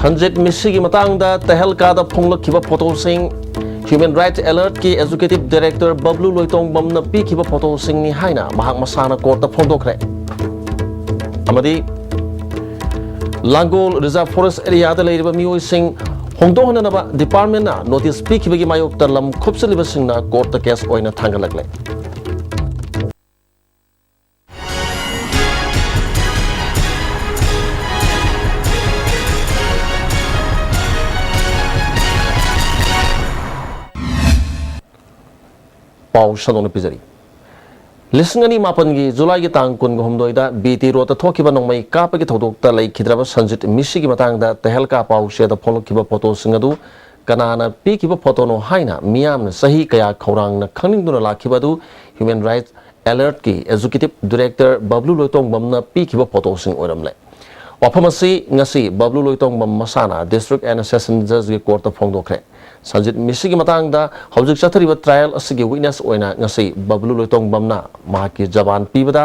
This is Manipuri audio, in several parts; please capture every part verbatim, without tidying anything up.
ꯁꯟꯖꯤꯠ ꯃꯤꯁꯤꯒꯤ ꯃꯇꯥꯡꯗ ꯇꯦꯍꯜꯀꯥꯗ ꯐꯣꯡꯂꯛꯈꯤꯕ ꯐꯣꯇꯣꯁꯤꯡ Human Rights Alertꯀꯤ Executive Director ꯕꯕ꯭ꯂꯨ ꯂꯣꯏꯇꯣꯡꯕꯝꯅ ꯄꯤꯈꯤꯕ ꯐꯣꯇꯣꯁꯤꯡꯅꯤ ꯍꯥꯏꯅ ꯃꯍꯥꯛ ꯃꯁꯥꯅ ꯀꯣꯔꯠꯇ ꯐꯣꯡꯗꯣꯛꯈ꯭ꯔꯦ꯫ ꯑꯃꯗꯤ ꯂꯥꯡꯒꯣꯜ Reserve Forest Areaꯗ ꯂꯩꯔꯤꯕ ꯃꯤꯑꯣꯏꯁꯤꯡ ꯍꯣꯡꯗꯣꯛꯍꯟꯅꯅꯕ departmentꯅ notice ꯄꯤꯈꯤꯕꯒꯤ ꯃꯥꯌꯣꯛꯇ ꯂꯝ ꯈꯨꯞꯆꯜꯂꯤꯕꯁꯤꯡꯅ ꯀꯣꯔꯠꯇ case ꯑꯣꯏꯅ ꯊꯥꯡꯒꯠꯂꯛꯂꯦ꯫ ꯄꯥꯎ ꯁꯟꯗꯣꯛꯅ ꯄꯤꯖꯔꯤ꯫ ꯂꯤꯁꯤꯡ ꯑꯅꯤ ꯃꯥꯄꯟꯒꯤ ꯖꯨꯂꯥꯏꯒꯤ ꯇꯥꯡ ꯀꯨꯟꯒ ꯍꯨꯝꯗꯣꯏꯗ ꯕꯤ ꯇꯤ ꯔꯣꯗꯇ ꯊꯣꯛꯈꯤꯕ ꯅꯣꯡꯃꯩ ꯀꯥꯞꯄꯒꯤ ꯊꯧꯗꯣꯛꯇ ꯂꯩꯈꯤꯗ꯭ꯔꯕ ꯁꯟꯖꯤꯠ ꯃꯤꯁꯤꯒꯤ ꯃꯇꯥꯡꯗ ꯇꯦꯍꯜꯀꯥ ꯄꯥꯎꯆꯦꯗ ꯐꯣꯡꯂꯛꯈꯤꯕ ꯐꯣꯇꯣꯁꯤꯡ ꯑꯗꯨ ꯀꯅꯥꯅ ꯄꯤꯈꯤꯕ ꯐꯣꯇꯣꯅꯣ ꯍꯥꯏꯅ ꯃꯤꯌꯥꯝꯅ ꯆꯍꯤ ꯀꯌꯥ ꯈꯧꯔꯥꯡꯅ ꯈꯪꯅꯤꯡꯗꯨꯅ ꯂꯥꯛꯈꯤꯕ ꯑꯗꯨ Human Rights Alertꯀꯤ Executive Director ꯕꯕ꯭ꯂꯨ ꯂꯣꯏꯇꯣꯡꯕꯝꯅ ꯄꯤꯈꯤꯕ ꯐꯣꯇꯣꯁꯤꯡ ꯑꯣꯏꯔꯝꯂꯦ꯫ ꯋꯥꯐꯝ ꯑꯁꯤ ꯉꯁꯤ ꯕꯕ꯭ꯂꯨ ꯂꯣꯏꯇꯣꯡꯕꯝ ꯃꯁꯥꯅ District and Session Judgeꯀꯤ ꯀꯣꯔꯠꯇ ꯐꯣꯡꯗꯣꯛꯈ꯭ꯔꯦ꯫ ꯁꯟꯖꯤꯠ ꯃꯤꯁꯤꯒꯤ ꯃꯇꯥꯡꯗ ꯍꯧꯖꯤꯛ ꯆꯠꯊꯔꯤꯕ trial ꯑꯁꯤꯒꯤ witness ꯑꯣꯏꯅ ꯉꯁꯤ ꯕꯕ꯭ꯂꯨ ꯂꯣꯏꯇꯣꯡꯕꯝꯅ ꯃꯍꯥꯛꯀꯤ ꯖꯕꯥꯟ ꯄꯤꯕꯗ,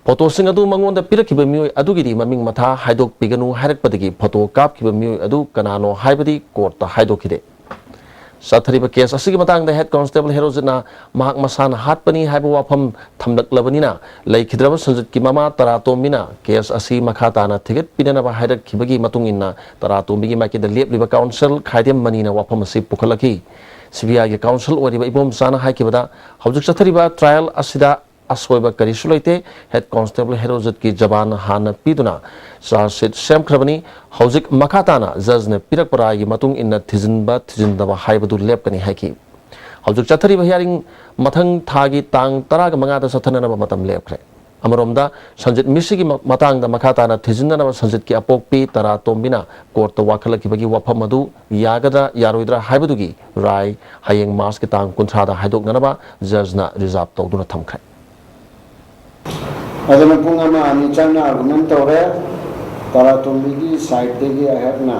ꯐꯣꯇꯣꯁꯤꯡ ꯑꯗꯨ ꯃꯉꯣꯟꯗ ꯄꯤꯔꯛꯈꯤꯕ ꯃꯤꯑꯣꯏ ꯑꯗꯨꯒꯤꯗꯤ ꯃꯃꯤꯡ ꯃꯊꯥ ꯍꯥꯏꯗꯣꯛꯄꯤꯒꯅꯨ ꯍꯥꯏꯔꯛꯄꯗꯒꯤ ꯐꯣꯇꯣ ꯀꯥꯞꯈꯤꯕ ꯃꯤꯑꯣꯏ ꯑꯗꯨ ꯀꯅꯥꯅꯣ ꯍꯥꯏꯕꯗꯤ ꯀꯣꯔꯠꯇ ꯍꯥꯏꯗꯣꯛꯈꯤꯗꯦ꯫ ꯆꯠꯊꯔꯤꯕ case ꯑꯁꯤꯒꯤ ꯃꯇꯥꯡꯗ Head Constable ꯍꯦꯔꯣꯖꯤꯠꯅ ꯃꯍꯥꯛ ꯃꯁꯥꯅ ꯍꯥꯠꯄꯅꯤ ꯍꯥꯏꯕ ꯋꯥꯐꯝ ꯊꯝꯂꯛꯂꯕꯅꯤꯅ, ꯂꯩꯈꯤꯗ꯭ꯔꯕ ꯁꯟꯖꯤꯠꯀꯤ ꯃꯃꯥ ꯇꯔꯥꯇꯣꯝꯕꯤꯅ case ꯑꯁꯤ ꯃꯈꯥ ꯇꯥꯅ ꯊꯤꯒꯠꯄꯤꯅꯅꯕ ꯍꯥꯏꯔꯛꯈꯤꯕꯒꯤ ꯃꯇꯨꯡ ꯏꯟꯅ ꯇꯔꯥꯇꯣꯝꯕꯤꯒꯤ ꯃꯥꯏꯀꯩꯗ ꯂꯦꯞꯂꯤꯕ counsel ꯈꯥꯏꯗꯦꯝ ꯃꯅꯤꯅ ꯋꯥꯐꯝ ꯑꯁꯤ ꯄꯨꯈꯠꯂꯛꯈꯤ꯫ C B Iꯒꯤ counsel ꯑꯣꯏꯔꯤꯕ ꯏꯕꯣꯝꯆꯥꯅ ꯍꯥꯏꯈꯤꯕꯗ, ꯍꯧꯖꯤꯛ ꯆꯠꯊꯔꯤꯕ trial ꯑꯁꯤꯗ ꯑꯁꯣꯏꯕ ꯀꯔꯤꯁꯨ ꯂꯩꯇꯦ꯫ Head Constable ꯍꯦꯔꯣꯖꯤꯠꯀꯤ ꯖꯕꯥꯟ ꯍꯥꯟꯅ ꯄꯤꯗꯨꯅ charge sheet ꯁꯦꯝꯈ꯭ꯔꯕꯅꯤ꯫ ꯍꯧꯖꯤꯛ ꯃꯈꯥ ꯇꯥꯅ judgeꯅ ꯄꯤꯔꯛꯄ ꯔꯥꯏꯒꯤ ꯃꯇꯨꯡ ꯏꯟꯅ ꯊꯤꯖꯤꯟꯕ ꯊꯤꯖꯤꯟꯗꯕ ꯍꯥꯏꯕꯗꯨ ꯂꯦꯞꯀꯅꯤ ꯍꯥꯏꯈꯤ꯫ ꯍꯧꯖꯤꯛ ꯆꯠꯊꯔꯤꯕ hearing ꯃꯊꯪ ꯊꯥꯒꯤ ꯇꯥꯡ ꯇꯔꯥꯒ ꯃꯉꯥꯗ ꯆꯠꯊꯅꯅꯕ ꯃꯇꯝ ꯂꯦꯞꯈ꯭ꯔꯦ꯫ ꯑꯃꯔꯣꯝꯗ, ꯁꯟꯖꯤꯠ ꯃꯤꯁꯤꯒꯤ ꯃ-, ꯃꯇꯥꯡꯗ ꯃꯈꯥ ꯇꯥꯅ ꯊꯤꯖꯤꯟꯅꯅꯕ ꯁꯟꯖꯤꯠꯀꯤ ꯑꯄꯣꯛꯄꯤ ꯇꯔꯥꯇꯣꯝꯕꯤꯅ ꯀꯣꯔꯠꯇ ꯋꯥꯀꯠꯂꯛꯈꯤꯕꯒꯤ ꯋꯥꯐꯝ ꯑꯗꯨ ꯌꯥꯒꯗ꯭ꯔꯥ ꯌꯥꯔꯣꯏꯗ꯭ꯔꯥ ꯍꯥꯏꯕꯗꯨꯒꯤ ꯔꯥꯏ ꯍꯌꯦꯡ ꯃꯥꯔꯆꯀꯤ ꯇꯥꯡ ꯀꯨꯟꯊ꯭ꯔꯥꯗ ꯍꯥꯏꯗꯣꯛꯅꯅꯕ ꯖꯖꯅ ꯔꯤꯖꯥꯔꯚ ꯇꯧꯗꯨꯅ ꯊꯝꯈ꯭ꯔꯦ꯫ ꯑꯗꯨꯅ ꯄꯨꯡ ꯑꯃ ꯑꯅꯤ ꯆꯪꯅ ꯑꯥꯔꯒꯨꯃꯦꯟ ꯇꯧꯔꯦ꯫ ꯇꯔꯥꯇꯣꯝꯕꯤꯒꯤ ꯁꯥꯏꯠꯇꯒꯤ ꯑꯩꯍꯥꯛꯅ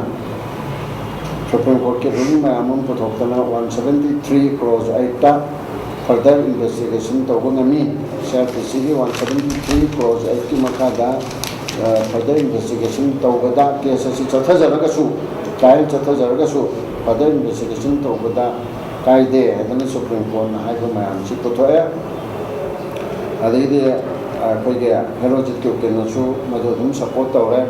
ꯁꯨꯄ꯭ꯔꯤꯝ ꯀꯣꯔꯠꯀꯤ ꯔꯨꯂꯤꯡ ꯃꯌꯥꯝ ꯑꯃ ꯄꯨꯊꯣꯛꯇꯅ ꯋꯥꯟ ꯁꯕꯦꯟꯇꯤ ꯊ꯭ꯔꯤ ꯀ꯭ꯂꯣꯖ ꯑꯩꯠꯇ ꯐꯔꯗꯔ ꯏꯟꯚꯦꯁꯇꯤꯒꯦꯁꯟ ꯇꯧꯕ ꯉꯝꯃꯤ꯫ ꯁꯤ ꯑꯥꯔ ꯄꯤ ꯁꯤꯒꯤ ꯋꯥꯟ ꯁꯕꯦꯟꯇꯤ ꯊ꯭ꯔꯤ ꯀ꯭ꯂꯣꯖ ꯑꯩꯠꯀꯤ ꯃꯈꯥꯗ ꯐꯔꯗꯔ ꯏꯟꯚꯦꯁꯇꯤꯒꯦꯁꯟ ꯇꯧꯕꯗ ꯀꯦꯁ ꯑꯁꯤ ꯆꯠꯊꯖꯔꯒꯁꯨ, ꯇ꯭ꯔꯥꯏꯌꯦꯜ ꯆꯠꯊꯖꯔꯒꯁꯨ, ꯐꯔꯗꯔ ꯏꯟꯚꯦꯁꯇꯤꯒꯦꯁꯟ ꯇꯧꯕꯗ ꯀꯥꯏꯗꯦ ꯍꯥꯏꯗꯅ ꯁꯨꯄ꯭ꯔꯤꯝ ꯀꯣꯔꯠꯅ ꯍꯥꯏꯕ ꯃꯌꯥꯝꯁꯤ ꯄꯨꯊꯣꯛꯑꯦ꯫ ꯑꯗꯩꯗꯤ ꯑꯩꯈꯣꯏꯒꯤ ꯍꯦꯔꯣꯖꯤꯠꯀꯤ ꯎꯀꯤꯜꯅꯁꯨ ꯃꯗꯨ ꯑꯗꯨꯝ ꯁꯄꯣꯔꯠ ꯇꯧꯔꯦ꯫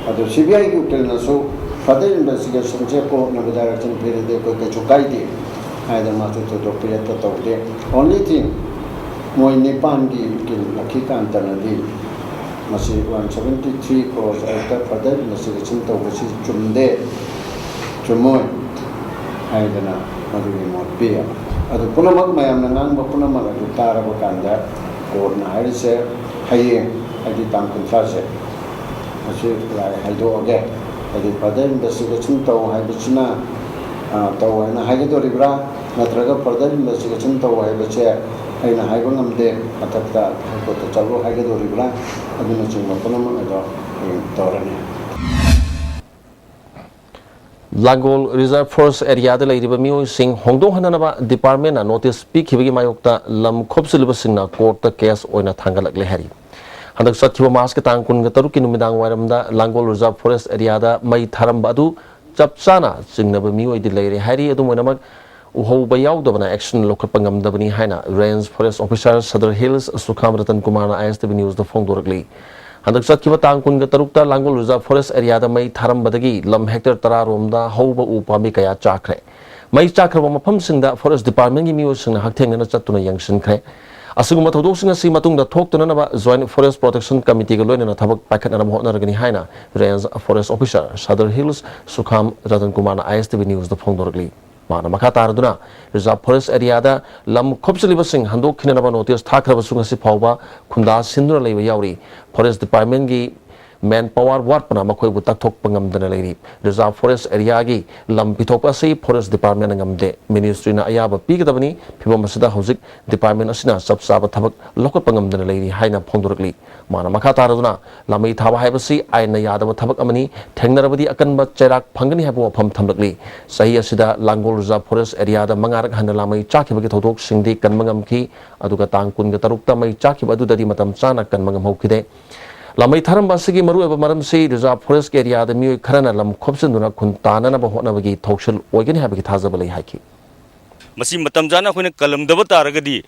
ꯑꯗꯨ ꯁꯤ ꯕꯤ ꯑꯥꯏꯒꯤ ꯎꯀꯤꯜꯅꯁꯨ ꯐꯔꯗꯔ ꯏꯟꯚꯦꯁꯇꯤꯒꯦꯁꯟꯁꯦ ꯀꯣꯔꯠꯅ ꯗꯥꯏꯔꯦꯛꯁꯟ ꯄꯤꯔꯗꯤ ꯑꯩꯈꯣꯏ ꯀꯩꯁꯨ ꯀꯥꯏꯗꯦ ꯍꯥꯏꯗꯅ ꯃꯥꯁꯨ ꯊꯣꯏꯗꯣꯛꯄ ꯌꯦꯠꯄ ꯇꯧꯗꯦ꯫ Only thing, ꯃꯣꯏ ꯅꯤꯄꯥꯟꯒꯤ ꯎꯀꯤꯜ ꯂꯛꯈꯤꯀꯥꯟꯇꯅꯗꯤ ꯃꯁꯤ one seventy three clause act further investigation ꯇꯧꯕꯁꯤ ꯆꯨꯝꯗꯦ, ꯆꯨꯝꯃꯣꯏ ꯍꯥꯏꯗꯅ ꯃꯗꯨꯒꯤ ꯃꯣꯠ ꯄꯤ꯫ ꯑꯗꯨ ꯄꯨꯝꯅꯃꯛ, ꯃꯌꯥꯝꯅ ꯉꯥꯡꯕ ꯄꯨꯝꯅꯃꯛ ꯑꯗꯨ ꯇꯥꯔꯕ ꯀꯥꯟꯗ ꯀꯣꯔꯠꯅ ꯍꯥꯏꯔꯤꯁꯦ ꯍꯌꯦꯡ, ꯍꯥꯏꯗꯤ ꯇꯥꯡ ꯀꯨꯟꯊ꯭ꯔꯥꯁꯦ, ꯃꯁꯤ ꯂꯥꯏ ꯍꯥꯏꯗꯣꯛꯑꯒꯦ꯫ ꯍꯥꯏꯗꯤ ꯐꯔꯗꯔ ꯏꯟꯚꯦꯁꯇꯤꯒꯦꯁꯟ ꯇꯧ ꯍꯥꯏꯕꯁꯤꯅ, ꯑ, ꯇꯧ ꯍꯥꯏꯅ ꯍꯥꯏꯒꯗꯧꯔꯤꯕ꯭ꯔꯥ, ꯅꯠꯇ꯭ꯔꯒ ꯐꯔꯗꯔ ꯏꯟꯚꯦꯁꯇꯤꯒꯦꯁꯟ ꯇꯧ ꯍꯥꯏꯕꯁꯦ ꯑꯩꯅ ꯍꯥꯏꯕ ꯉꯝꯗꯦ, ꯃꯊꯛꯇ ꯍꯥꯏꯀꯣꯔꯠꯇ ꯆꯠꯂꯨ ꯍꯥꯏꯒꯗꯧꯔꯤꯕ꯭ꯔꯥ, ꯑꯗꯨꯅꯆꯤꯡꯕ ꯄꯨꯝꯅꯃꯛ ꯑꯗꯣ ꯍꯌꯦꯡ ꯇꯧꯔꯅꯤ꯫ ꯂꯥꯡꯒꯣꯜ ꯔꯤꯖꯔꯚ ꯐꯣꯔꯦꯁ ꯑꯦꯔꯤꯌꯥꯗ ꯂꯩꯔꯤꯕ ꯃꯤꯑꯣꯏꯁꯤꯡ ꯍꯣꯡꯗꯣꯛꯍꯟꯅꯅꯕ ꯗꯤꯄꯥꯔꯠꯃꯦꯟꯅ ꯅꯣꯇꯤꯁ ꯄꯤꯈꯤꯕꯒꯤ ꯃꯥꯌꯣꯛꯇ ꯂꯝ ꯈꯣꯞꯆꯤꯜꯂꯤꯕꯁꯤꯡꯅ ꯀꯣꯔꯠꯇ ꯀꯦꯁ ꯑꯣꯏꯅ ꯊꯥꯡꯒꯠꯂꯛꯂꯦ ꯍꯥꯏꯔꯤ꯫ ꯍꯟꯗꯛ ꯆꯠꯈꯤꯕ ꯃꯥꯔꯆꯀꯤ ꯇꯥꯡ ꯀꯨꯟꯒ ꯇꯔꯨꯛꯀꯤ ꯅꯨꯃꯤꯗꯥꯡ ꯋꯥꯏꯔꯝꯗ ꯂꯥꯡꯒꯣꯜ ꯔꯤꯖꯔꯚ ꯐꯣꯔꯦꯁ ꯑꯦꯔꯤꯌꯥꯗ ꯃꯩ ꯊꯥꯔꯝꯕ ꯑꯗꯨ ꯆꯞ ꯆꯥꯅ ꯆꯤꯡꯅꯕ ꯃꯤꯑꯣꯏꯗꯤ ꯂꯩꯔꯦ ꯍꯥꯏꯔꯤ꯫ ꯑꯗꯨꯝ ꯑꯣꯏꯅꯃꯛ, ꯎꯍꯧꯕ ꯌꯥꯎꯗꯕꯅ ꯑꯦꯛꯁꯟ ꯂꯧꯈꯠꯄ ꯉꯝꯗꯕꯅꯤ ꯍꯥꯏꯅ range forest officer Sadar hills Sukham Ratan ꯀꯨꯃꯥꯔꯅ ꯑꯥꯏ ꯑꯦꯁ ꯇꯤ ꯚꯤ ꯅ꯭ꯌꯨꯁꯇ ꯐꯣꯡꯗꯣꯔꯛꯂꯤ꯫ ꯍꯟꯗꯛ ꯆꯠꯈꯤꯕ ꯇꯥꯡ ꯀꯨꯟꯒ ꯇꯔꯨꯛꯇ ꯂꯥꯡꯒꯣꯜ ꯔꯤꯖꯔꯚ ꯐꯣꯔꯦꯁ ꯑꯦꯔꯤꯌꯥꯗ ꯃꯩ ꯊꯥꯔꯝꯕꯗꯒꯤ ꯂꯝ ꯍꯦꯛꯇꯔ ꯇꯔꯥ ꯔꯣꯝꯗ ꯍꯧꯕ ꯎ ꯄꯥꯝꯕꯤ ꯀꯌꯥ ꯆꯥꯈ꯭ꯔꯦ꯫ ꯃꯩ ꯆꯥꯈ꯭ꯔꯕ ꯃꯐꯝꯁꯤꯡꯗ ꯐꯣꯔꯦꯁ ꯗꯤꯄꯥꯔꯠꯃꯦꯟꯒꯤ ꯃꯤꯑꯣꯏꯁꯤꯡꯅ ꯍꯛꯊꯦꯡꯅꯅ ꯆꯠꯇꯨꯅ ꯌꯦꯡꯁꯤꯟꯈ꯭ꯔꯦ꯫ ꯑꯁꯤꯒꯨꯝꯕ ꯊꯧꯗꯣꯛꯁꯤꯡ ꯑꯁꯤ ꯃꯇꯨꯡꯗ ꯊꯣꯛꯇꯅꯅꯕ ꯖꯣꯏꯟꯠ ꯐꯣꯔꯦꯁ ꯄ꯭ꯔꯣꯇꯦꯛꯁꯟ ꯀꯃꯤꯇꯤꯒ ꯂꯣꯏꯅꯅ ꯊꯕꯛ ꯄꯥꯏꯈꯠꯅꯅꯕ ꯍꯣꯠꯅꯔꯒꯅꯤ ꯍꯥꯏꯅ range forest officer Sadar hills Sukham Ratan ꯀꯨꯃꯥꯔꯅ ꯑꯥꯏ ꯑꯦꯁ ꯇꯤ ꯚꯤ ꯅ꯭ꯌꯨꯁꯇ ꯐꯣꯡꯗꯣꯔꯛꯂꯤ꯫ ꯃꯥꯅ ꯃꯈꯥ ꯇꯥꯔꯗꯨꯅ ꯔꯤꯖꯥꯔꯚ ꯐꯣꯔꯦꯁ ꯑꯦꯔꯤꯌꯥꯗ ꯂꯝ ꯈꯣꯞꯆꯤꯜꯂꯤꯕꯁꯤꯡ ꯍꯟꯗꯣꯛꯈꯤꯅꯅꯕ ꯅꯣꯇꯤꯁ ꯊꯥꯈ꯭ꯔꯕꯁꯨ ꯉꯁꯤ ꯐꯥꯎꯕ ꯈꯨꯟꯗꯥ ꯁꯤꯟꯗꯨꯅ ꯂꯩꯕ ꯌꯥꯎꯔꯤ꯫ ꯐꯣꯔꯦꯁ ꯗꯤꯄꯥꯔꯠꯃꯦꯟꯒꯤ ꯃꯦꯟ ꯄꯥꯋꯔ ꯋꯥꯠꯄꯅ ꯃꯈꯣꯏꯕꯨ ꯇꯛꯊꯣꯛꯄ ꯉꯝꯗꯅ ꯂꯩꯔꯤ꯫ ꯔꯤꯖꯥꯔꯚ ꯐꯣꯔꯦꯁ ꯑꯦꯔꯤꯌꯥꯒꯤ ꯂꯝ ꯄꯤꯊꯣꯛꯄ ꯑꯁꯤ ꯐꯣꯔꯦꯁ ꯗꯤꯄꯥꯔꯠꯃꯦꯟꯅ ꯉꯝꯗꯦ꯫ ꯃꯤꯅꯤꯁꯇ꯭ꯔꯤꯅ ꯑꯌꯥꯕ ꯄꯤꯒꯗꯕꯅꯤ꯫ ꯐꯤꯕꯝ ꯑꯁꯤꯗ ꯍꯧꯖꯤꯛ ꯗꯤꯄꯥꯔꯠꯃꯦꯟ ꯑꯁꯤꯅ ꯆꯞ ꯆꯥꯕ ꯊꯕꯛ ꯂꯧꯈꯠꯄ ꯉꯝꯗꯅ ꯂꯩꯔꯤ ꯍꯥꯏꯅ ꯐꯣꯡꯗꯣꯔꯛꯂꯤ꯫ ꯃꯥꯅ ꯃꯈꯥ ꯇꯥꯔꯗꯨꯅ ꯂꯥꯃꯩ ꯊꯥꯕ ꯍꯥꯏꯕꯁꯤ ꯑꯥꯏꯟꯅ ꯌꯥꯗꯕ ꯊꯕꯛ ꯑꯃꯅꯤ, ꯊꯦꯡꯅꯔꯕꯗꯤ ꯑꯀꯟꯕ ꯆꯩꯔꯥꯛ ꯐꯪꯒꯅꯤ ꯍꯥꯏꯕ ꯋꯥꯐꯝ ꯊꯝꯂꯛꯂꯤ꯫ ꯆꯍꯤ ꯑꯁꯤꯗ ꯂꯥꯡꯒꯣꯜ ꯔꯤꯖꯥꯔꯚ ꯐꯣꯔꯦꯁ ꯑꯦꯔꯤꯌꯥꯗ ꯃꯉꯥꯔꯛ ꯍꯟꯅ ꯂꯥꯃꯩ ꯆꯥꯈꯤꯕꯒꯤ ꯊꯧꯗꯣꯛꯁꯤꯡꯗꯤ ꯀꯟꯕ ꯉꯝꯈꯤ, ꯑꯗꯨꯒ ꯇꯥꯡ ꯀꯨꯟꯒ ꯇꯔꯨꯛꯇ ꯃꯩ ꯆꯥꯈꯤꯕ ꯑꯗꯨꯗꯗꯤ ꯃꯇꯝ ꯆꯥꯅ ꯀꯟꯕ ꯉꯝꯍꯧꯈꯤꯗꯦ꯫ ꯂꯥꯃꯩ ꯊꯥꯔꯝꯕ ꯑꯁꯤꯒꯤ ꯃꯔꯨꯑꯣꯏꯕ ꯃꯔꯝꯁꯤ ꯔꯤꯖꯥꯔꯚ ꯐꯣꯔꯦꯁꯀꯤ ꯑꯦꯔꯤꯌꯥꯗ ꯃꯤꯑꯣꯏ ꯈꯔꯅ ꯂꯝ ꯈꯣꯞꯆꯤꯟꯗꯨꯅ ꯈꯨꯟ ꯇꯥꯅꯅꯕ ꯍꯣꯠꯅꯕꯒꯤ ꯊꯧꯁꯤꯜ ꯑꯣꯏꯒꯅꯤ ꯍꯥꯏꯕꯒꯤ ꯊꯥꯖꯕ ꯂꯩ ꯍꯥꯏꯈꯤ꯫ ꯃꯁꯤ ꯃꯇꯝ ꯆꯥꯅ ꯑꯩꯈꯣꯏꯅ ꯀꯜꯂꯝꯗꯕ ꯇꯥꯔꯒꯗꯤ,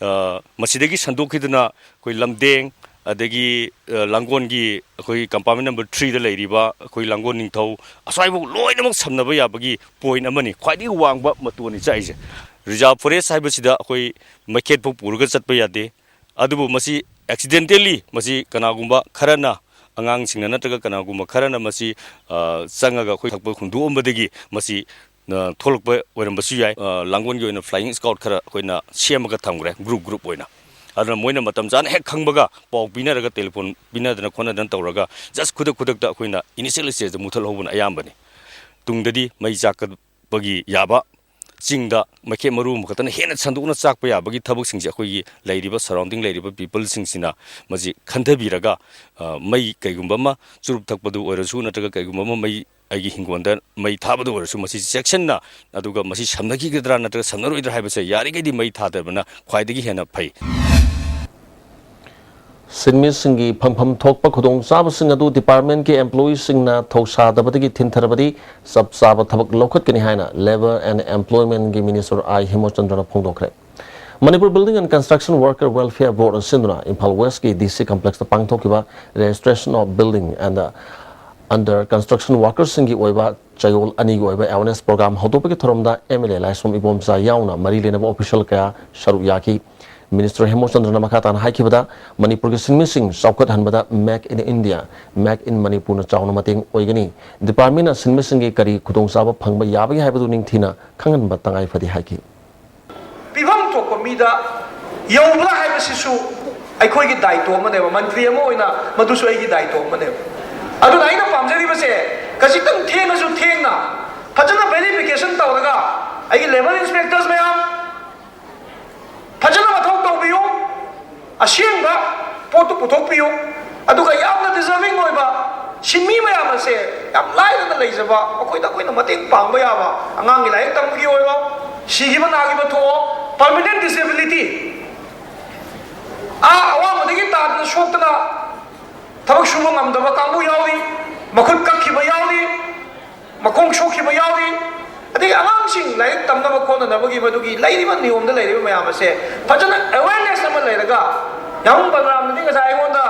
ꯑ, ꯃꯁꯤꯗꯒꯤ ꯁꯟꯗꯣꯛꯈꯤꯗꯨꯅ ꯑꯩꯈꯣꯏ ꯂꯝꯗꯦꯡ, ꯑꯗꯒꯤ, ꯑ, ꯂꯥꯡꯒꯣꯜꯒꯤ ꯑꯩꯈꯣꯏ compartment number three ꯗ ꯂꯩꯔꯤꯕ ꯑꯩꯈꯣꯏ ꯂꯥꯡꯒꯣꯜ ꯅꯤꯡꯊꯧ ꯑꯁ꯭ꯋꯥꯏꯐꯥꯎ ꯂꯣꯏꯅꯃꯛ ꯁꯝꯅꯕ ꯌꯥꯕꯒꯤ point ꯑꯃꯅꯤ, ꯈ꯭ꯋꯥꯏꯗꯒꯤ ꯋꯥꯡꯕ ꯃꯇꯣꯟꯅꯤ ꯆꯥꯛꯏꯁꯦ꯫ Reserve forest ꯍꯥꯏꯕꯁꯤꯗ ꯑꯩꯈꯣꯏ ꯃꯩꯈꯦꯠ ꯐꯥꯎ ꯄꯨꯔꯒ ꯆꯠꯄ ꯌꯥꯗꯦ꯫ ꯑꯗꯨꯕꯨ ꯃꯁꯤ accidentally ꯃꯁꯤ ꯀꯅꯥꯒꯨꯝꯕ ꯈꯔꯅ, ꯑꯉꯥꯡꯁꯤꯡꯅ ꯅꯠꯇ꯭ꯔꯒ ꯀꯅꯥꯒꯨꯝꯕ ꯈꯔꯅ ꯃꯁꯤ, ꯑ, ꯆꯪꯉꯒ ꯑꯩꯈꯣꯏ ꯊꯛꯄ ꯍꯨꯟꯗꯣꯛꯑꯝꯕꯗꯒꯤ ꯃꯁꯤ, ꯑ, ꯊꯣꯛꯂꯛꯄ ꯑꯣꯏꯔꯝꯕꯁꯨ ꯌꯥꯏ꯫ ꯑ, ꯂꯥꯡꯒꯣꯜꯒꯤ ꯑꯣꯏꯅ flying squad ꯈꯔ ꯑꯩꯈꯣꯏꯅ ꯁꯦꯝꯃꯒ ꯊꯝꯈ꯭ꯔꯦ, group group ꯑꯣꯏꯅ꯫ ꯑꯗꯨꯅ ꯃꯣꯏꯅ ꯃꯇꯝ ꯆꯥꯅ ꯍꯦꯛ ꯈꯪꯕꯒ ꯄꯥꯎ ꯄꯤꯅꯔꯒ, telephone ꯄꯤꯅꯗꯅ ꯈꯣꯠꯅꯗꯅ ꯇꯧꯔꯒ just ꯈꯨꯗꯛ ꯈꯨꯗꯛꯇ ꯑꯩꯈꯣꯏꯅ initial stage ꯗ ꯃꯨꯊꯠꯍꯧꯕꯅ ꯑꯌꯥꯝꯕꯅꯤ꯫ ꯇꯨꯡꯗꯗꯤ ꯃꯩ ꯆꯥꯛꯄꯒꯤ ꯌꯥꯕ ꯆꯤꯡꯗ ꯃꯩꯈꯦꯠ ꯃꯔꯨ ꯑꯃꯈꯛꯇꯅ ꯍꯦꯟꯅ ꯁꯟꯗꯣꯛꯅ ꯆꯥꯛꯄ ꯌꯥꯕꯒꯤ ꯊꯕꯛꯁꯤꯡꯁꯦ ꯑꯩꯈꯣꯏꯒꯤ ꯂꯩꯔꯤꯕ surrounding ꯂꯩꯔꯤꯕ people ꯁꯤꯡꯁꯤꯅ ꯃꯁꯤ ꯈꯟꯊꯕꯤꯔꯒ, ꯑ, ꯃꯩ ꯀꯩꯒꯨꯝꯕ ꯑꯃ ꯆꯨꯔꯨꯞ ꯊꯛꯄꯗꯨ ꯑꯣꯏꯔꯁꯨ ꯅꯠꯇ꯭ꯔꯒ ꯀꯩꯒꯨꯝꯕ ꯑꯃ ꯃꯩ ꯑꯩꯒꯤ ꯍꯤꯡꯒꯣꯜꯗ ꯃꯩ ꯊꯥꯕꯗ ꯑꯣꯏꯔꯁꯨ ꯃꯁꯤ ꯆꯦꯛꯁꯤꯟꯅ, ꯑꯗꯨꯒ ꯃꯁꯤ ꯁꯝꯅꯈꯤꯒꯗ꯭ꯔꯥ ꯅꯠꯇ꯭ꯔꯒ ꯁꯝꯅꯔꯣꯏꯗ꯭ꯔꯥ ꯍꯥꯏꯕꯁꯦ ꯌꯥꯔꯤꯈꯩꯗꯤ ꯃꯩ ꯊꯥꯗꯕꯅ ꯈ꯭ꯋꯥꯏꯗꯒꯤ ꯍꯦꯟꯅ ꯐꯩ꯫ ꯁꯤꯟꯃꯤꯁꯤꯡꯒꯤ ꯐꯪꯐꯝ ꯊꯣꯛꯄ ꯈꯨꯗꯣꯡꯆꯥꯕꯁꯤꯡ ꯑꯗꯨ department ꯀꯤ employee ꯁꯤꯡꯅ ꯊꯧꯁꯥꯗꯕꯗꯒꯤ ꯊꯤꯟꯊꯔꯕꯗꯤ ꯆꯞ ꯆꯥꯕ ꯊꯕꯛ ꯂꯧꯈꯠꯀꯅꯤ ꯍꯥꯏꯅ Labour and Employment ꯒꯤ Minister I ꯍꯦꯃꯆꯟꯗ꯭ꯔꯅ ꯐꯣꯡꯗꯣꯛꯈ꯭ꯔꯦ꯫ Manipur Building and Construction Worker Welfare Board ꯁꯤꯟꯗꯨꯅ ꯏꯝꯐꯥꯜ West ꯀꯤ D C complex ꯇ ꯄꯥꯡꯊꯣꯛꯈꯤꯕ Registration of Building and Under Construction Workers ꯁꯤꯡꯒꯤ ꯑꯣꯏꯕ ꯆꯌꯣꯜ ꯑꯅꯤꯒꯤ ꯑꯣꯏꯕ awareness program ꯍꯧꯗꯣꯛꯄꯒꯤ ꯊꯧꯔꯝꯗ M L A ꯂꯥꯏꯁ꯭ꯔꯝ ꯏꯕꯣꯝꯆꯥ ꯌꯥꯎꯅ ꯃꯔꯤ ꯂꯩꯅꯕ official ꯀꯌꯥ ꯁꯔꯨꯛ ꯌꯥꯈꯤ꯫ Minister ꯍꯦꯃꯆꯟꯗ꯭ꯔꯅ ꯃꯈꯥ ꯇꯥꯅ ꯍꯥꯏꯈꯤꯕꯗ, ꯃꯅꯤꯄꯨꯔꯒꯤ ꯁꯤꯟꯃꯤꯁꯤꯡ ꯆꯥꯎꯈꯠꯍꯟꯕꯗ Make in India, Make in Manipur ꯅ ꯆꯥꯎꯅ ꯃꯇꯦꯡ ꯑꯣꯏꯒꯅꯤ꯫ Department ꯅ ꯁꯤꯟꯃꯤꯁꯤꯡꯒꯤ ꯀꯔꯤ ꯈꯨꯗꯣꯡꯆꯥꯕ ꯐꯪꯕ ꯌꯥꯕꯒꯦ ꯍꯥꯏꯕꯗꯨ ꯅꯤꯡꯊꯤꯅ ꯈꯪꯍꯟꯕ ꯇꯉꯥꯏ ꯐꯗꯦ ꯍꯥꯏꯈꯤ꯫ ꯄꯤꯐꯝ ꯊꯣꯛꯄ ꯃꯤꯗ ꯌꯧꯕ꯭ꯔꯥ ꯍꯥꯏꯕꯁꯤꯁꯨ ꯑꯩꯈꯣꯏꯒꯤ ꯗꯥꯏꯇꯣ ꯑꯃꯅꯦꯕ, ꯃꯟꯇ꯭ꯔꯤ ꯑꯃ ꯑꯣꯏꯅ ꯃꯗꯨꯁꯨ ꯑꯩꯒꯤ ꯗꯥꯏꯇꯣ ꯑꯃꯅꯦꯕ꯫ ꯑꯗꯨꯅ ꯑꯩꯅ ꯄꯥꯝꯖꯔꯤꯕꯁꯦ, ꯈꯖꯤꯛꯇꯪ ꯊꯦꯡꯉꯁꯨ ꯊꯦꯡꯅ ꯐꯖꯅ verification ꯇꯧꯔꯒ, ꯑꯩꯒꯤ labour inspectors ꯃꯌꯥꯝ, ꯐꯖꯅ ꯃꯊꯧ ꯇꯧꯕꯤꯌꯨ, ꯑꯁꯦꯡꯕ ꯄꯣꯠꯇꯨ ꯄꯨꯊꯣꯛꯄꯤꯌꯨ꯫ ꯑꯗꯨꯒ ꯌꯥꯝꯅ deserving ꯑꯣꯏꯕ ꯁꯤꯟꯃꯤ ꯃꯌꯥꯝ ꯑꯁꯦ, ꯌꯥꯝ ꯂꯥꯏꯔꯅ ꯂꯩꯖꯕ, ꯑꯩꯈꯣꯏꯗ ꯑꯩꯈꯣꯏꯅ ꯃꯇꯦꯡ ꯄꯥꯡꯕ ꯌꯥꯕ, ꯑꯉꯥꯡꯒꯤ ꯂꯥꯏꯔꯤꯛ ꯇꯝꯕꯒꯤ ꯑꯣꯏꯔꯣ, ꯁꯤꯈꯤꯕ ꯅꯥꯈꯤꯕ ꯊꯣꯛꯑꯣ, permanent disability, ꯑꯥ ꯑꯋꯥꯡꯕꯗꯒꯤ ꯇꯥꯗꯅ ꯁꯣꯛꯇꯅ ꯊꯕꯛ ꯁꯨꯕ ꯉꯝꯗꯕ ꯀꯥꯡꯕꯨ ꯌꯥꯎꯔꯤ, ꯃꯈꯨꯠ ꯀꯛꯈꯤꯕ ꯌꯥꯎꯔꯤ, ꯃꯈꯣꯡ ꯁꯣꯛꯈꯤꯕ ꯌꯥꯎꯔꯤ꯫ ꯑꯗꯒꯤ ꯑꯉꯥꯡꯁꯤꯡ ꯂꯥꯏꯔꯤꯛ ꯇꯝꯅꯕ ꯈꯣꯠꯅꯅꯕꯒꯤ ꯃꯗꯨꯒꯤ ꯂꯩꯔꯤꯕ ꯅꯤꯌꯣꯝꯗ ꯂꯩꯔꯤꯕ ꯃꯌꯥꯝ ꯑꯁꯦ ꯐꯖꯅ ꯑꯦꯋꯦꯔꯅꯦꯁ ꯑꯃ ꯂꯩꯔꯒ, ꯌꯥꯍꯨꯝ ꯕꯂꯔꯥꯝꯅꯗꯤ ꯉꯁꯥꯏ ꯑꯩꯉꯣꯟꯗ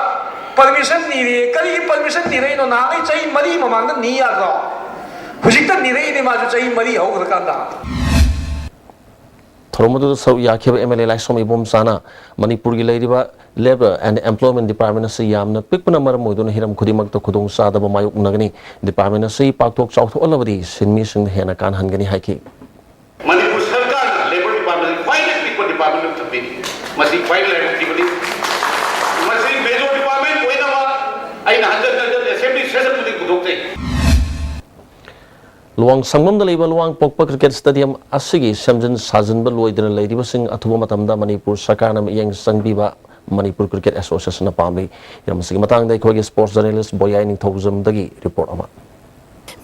ꯄꯔꯃꯤꯁꯟ ꯅꯤꯔꯦ꯫ ꯀꯔꯤꯒꯤ ꯄꯔꯃꯤꯁꯟ ꯅꯤꯔꯛꯏꯅꯣ? ꯅꯍꯥꯟꯒꯩ ꯆꯍꯤ ꯃꯔꯤ ꯃꯃꯥꯡꯗ ꯅꯤ ꯌꯥꯗ꯭ꯔꯣ? ꯍꯧꯖꯤꯛꯇ ꯅꯤꯔꯛꯏꯅꯦ ꯃꯥꯁꯨ ꯆꯍꯤ ꯃꯔꯤ ꯍꯧꯈ꯭ꯔꯀꯥꯟꯗ꯫ ꯊꯧꯔꯝ ꯑꯗꯨꯗ ꯁꯔꯨꯛ ꯌꯥꯈꯤꯕ ꯑꯦꯝ ꯑꯦꯜ ꯑꯦ ꯂꯥꯏꯁ꯭ꯔꯝ ꯏꯕꯣꯝꯆꯥꯅ ꯃꯅꯤꯄꯨꯔꯒꯤ ꯂꯩꯔꯤꯕ Labour and Employment Department ꯑꯁꯤ ꯌꯥꯝꯅ ꯄꯤꯛꯄꯅ ꯃꯔꯝ ꯑꯣꯏꯗꯨꯅ ꯍꯤꯔꯝ ꯈꯨꯗꯤꯡꯃꯛꯇ ꯈꯨꯗꯣꯡꯆꯥꯗꯕ ꯃꯥꯌꯣꯛꯅꯒꯅꯤ꯫ Department ꯑꯁꯤ ꯄꯥꯛꯊꯣꯛ ꯆꯥꯎꯊꯣꯛꯍꯜꯂꯕꯗꯤ ꯁꯤꯟꯃꯤꯁꯤꯡꯗ ꯍꯦꯟꯅ ꯀꯥꯟꯅꯍꯟꯒꯅꯤ ꯍꯥꯏꯈꯤ꯫ ꯃꯅꯤꯄꯨꯔ ꯁꯔꯀꯥꯔꯅ ꯂꯦꯕꯔ ꯗꯤꯄꯥꯔꯠꯃꯦꯟ ꯈ꯭ꯋꯥꯏꯗꯒꯤ ꯄꯤꯛꯄ ꯗꯤꯄꯥꯔꯠꯃꯦꯟ ꯑꯃ ꯊꯝꯕꯤꯔꯤ꯫ ꯃꯁꯤ ꯈ꯭ꯋꯥꯏꯗꯒꯤ ꯂꯥꯏꯕꯛ ꯊꯤꯕꯅꯤ꯫ ꯃꯁꯤ ꯃꯦꯖꯣꯔ ꯗꯤꯄꯥꯔꯠꯃꯦꯟ ꯑꯣꯏꯅꯕ ꯑꯩꯅ ꯍꯟꯖꯟ ꯍꯟꯖꯟ ꯑꯦꯁꯦꯝꯕ꯭ꯂꯤ ꯁꯦꯁꯟ ꯈꯨꯗꯤꯡ ꯄꯨꯊꯣꯛꯆꯩ꯫ ꯂꯨꯋꯥꯡ ꯁꯪꯕꯝꯗ ꯂꯩꯕ ꯂꯨꯋꯥꯡ ꯄꯣꯛꯄ ꯀ꯭ꯔꯤꯀꯦꯠ ꯁ꯭ꯇꯦꯗꯤꯌꯝ ꯑꯁꯤꯒꯤ ꯁꯦꯝꯖꯤꯟ ꯁꯥꯖꯤꯟꯕ ꯂꯣꯏꯗꯅ ꯂꯩꯔꯤꯕꯁꯤꯡ ꯑꯊꯨꯕ ꯃꯇꯝꯗ ꯃꯅꯤꯄꯨꯔ ꯁꯔꯀꯥꯔꯅ ꯃꯤꯠꯌꯦꯡ ꯆꯪꯕꯤꯕ ꯃꯅꯤꯄꯨꯔ ꯀ꯭ꯔꯤꯀꯦꯠ ꯑꯦꯁꯣꯁꯤꯌꯦꯁꯟꯅ ꯄꯥꯝꯂꯤ꯫ ꯍꯤꯔꯝ ꯑꯁꯤꯒꯤ ꯃꯇꯥꯡꯗ ꯑꯩꯈꯣꯏꯒꯤ ꯁ꯭ꯄꯣꯔꯠꯁ ꯖꯔꯅꯦꯂꯤꯁ꯭ꯠ ꯕꯣꯌꯥꯏ ꯅꯤꯡꯊꯧꯖꯝꯗꯒꯤ ꯔꯤꯄꯣꯔꯠ ꯑꯃ꯫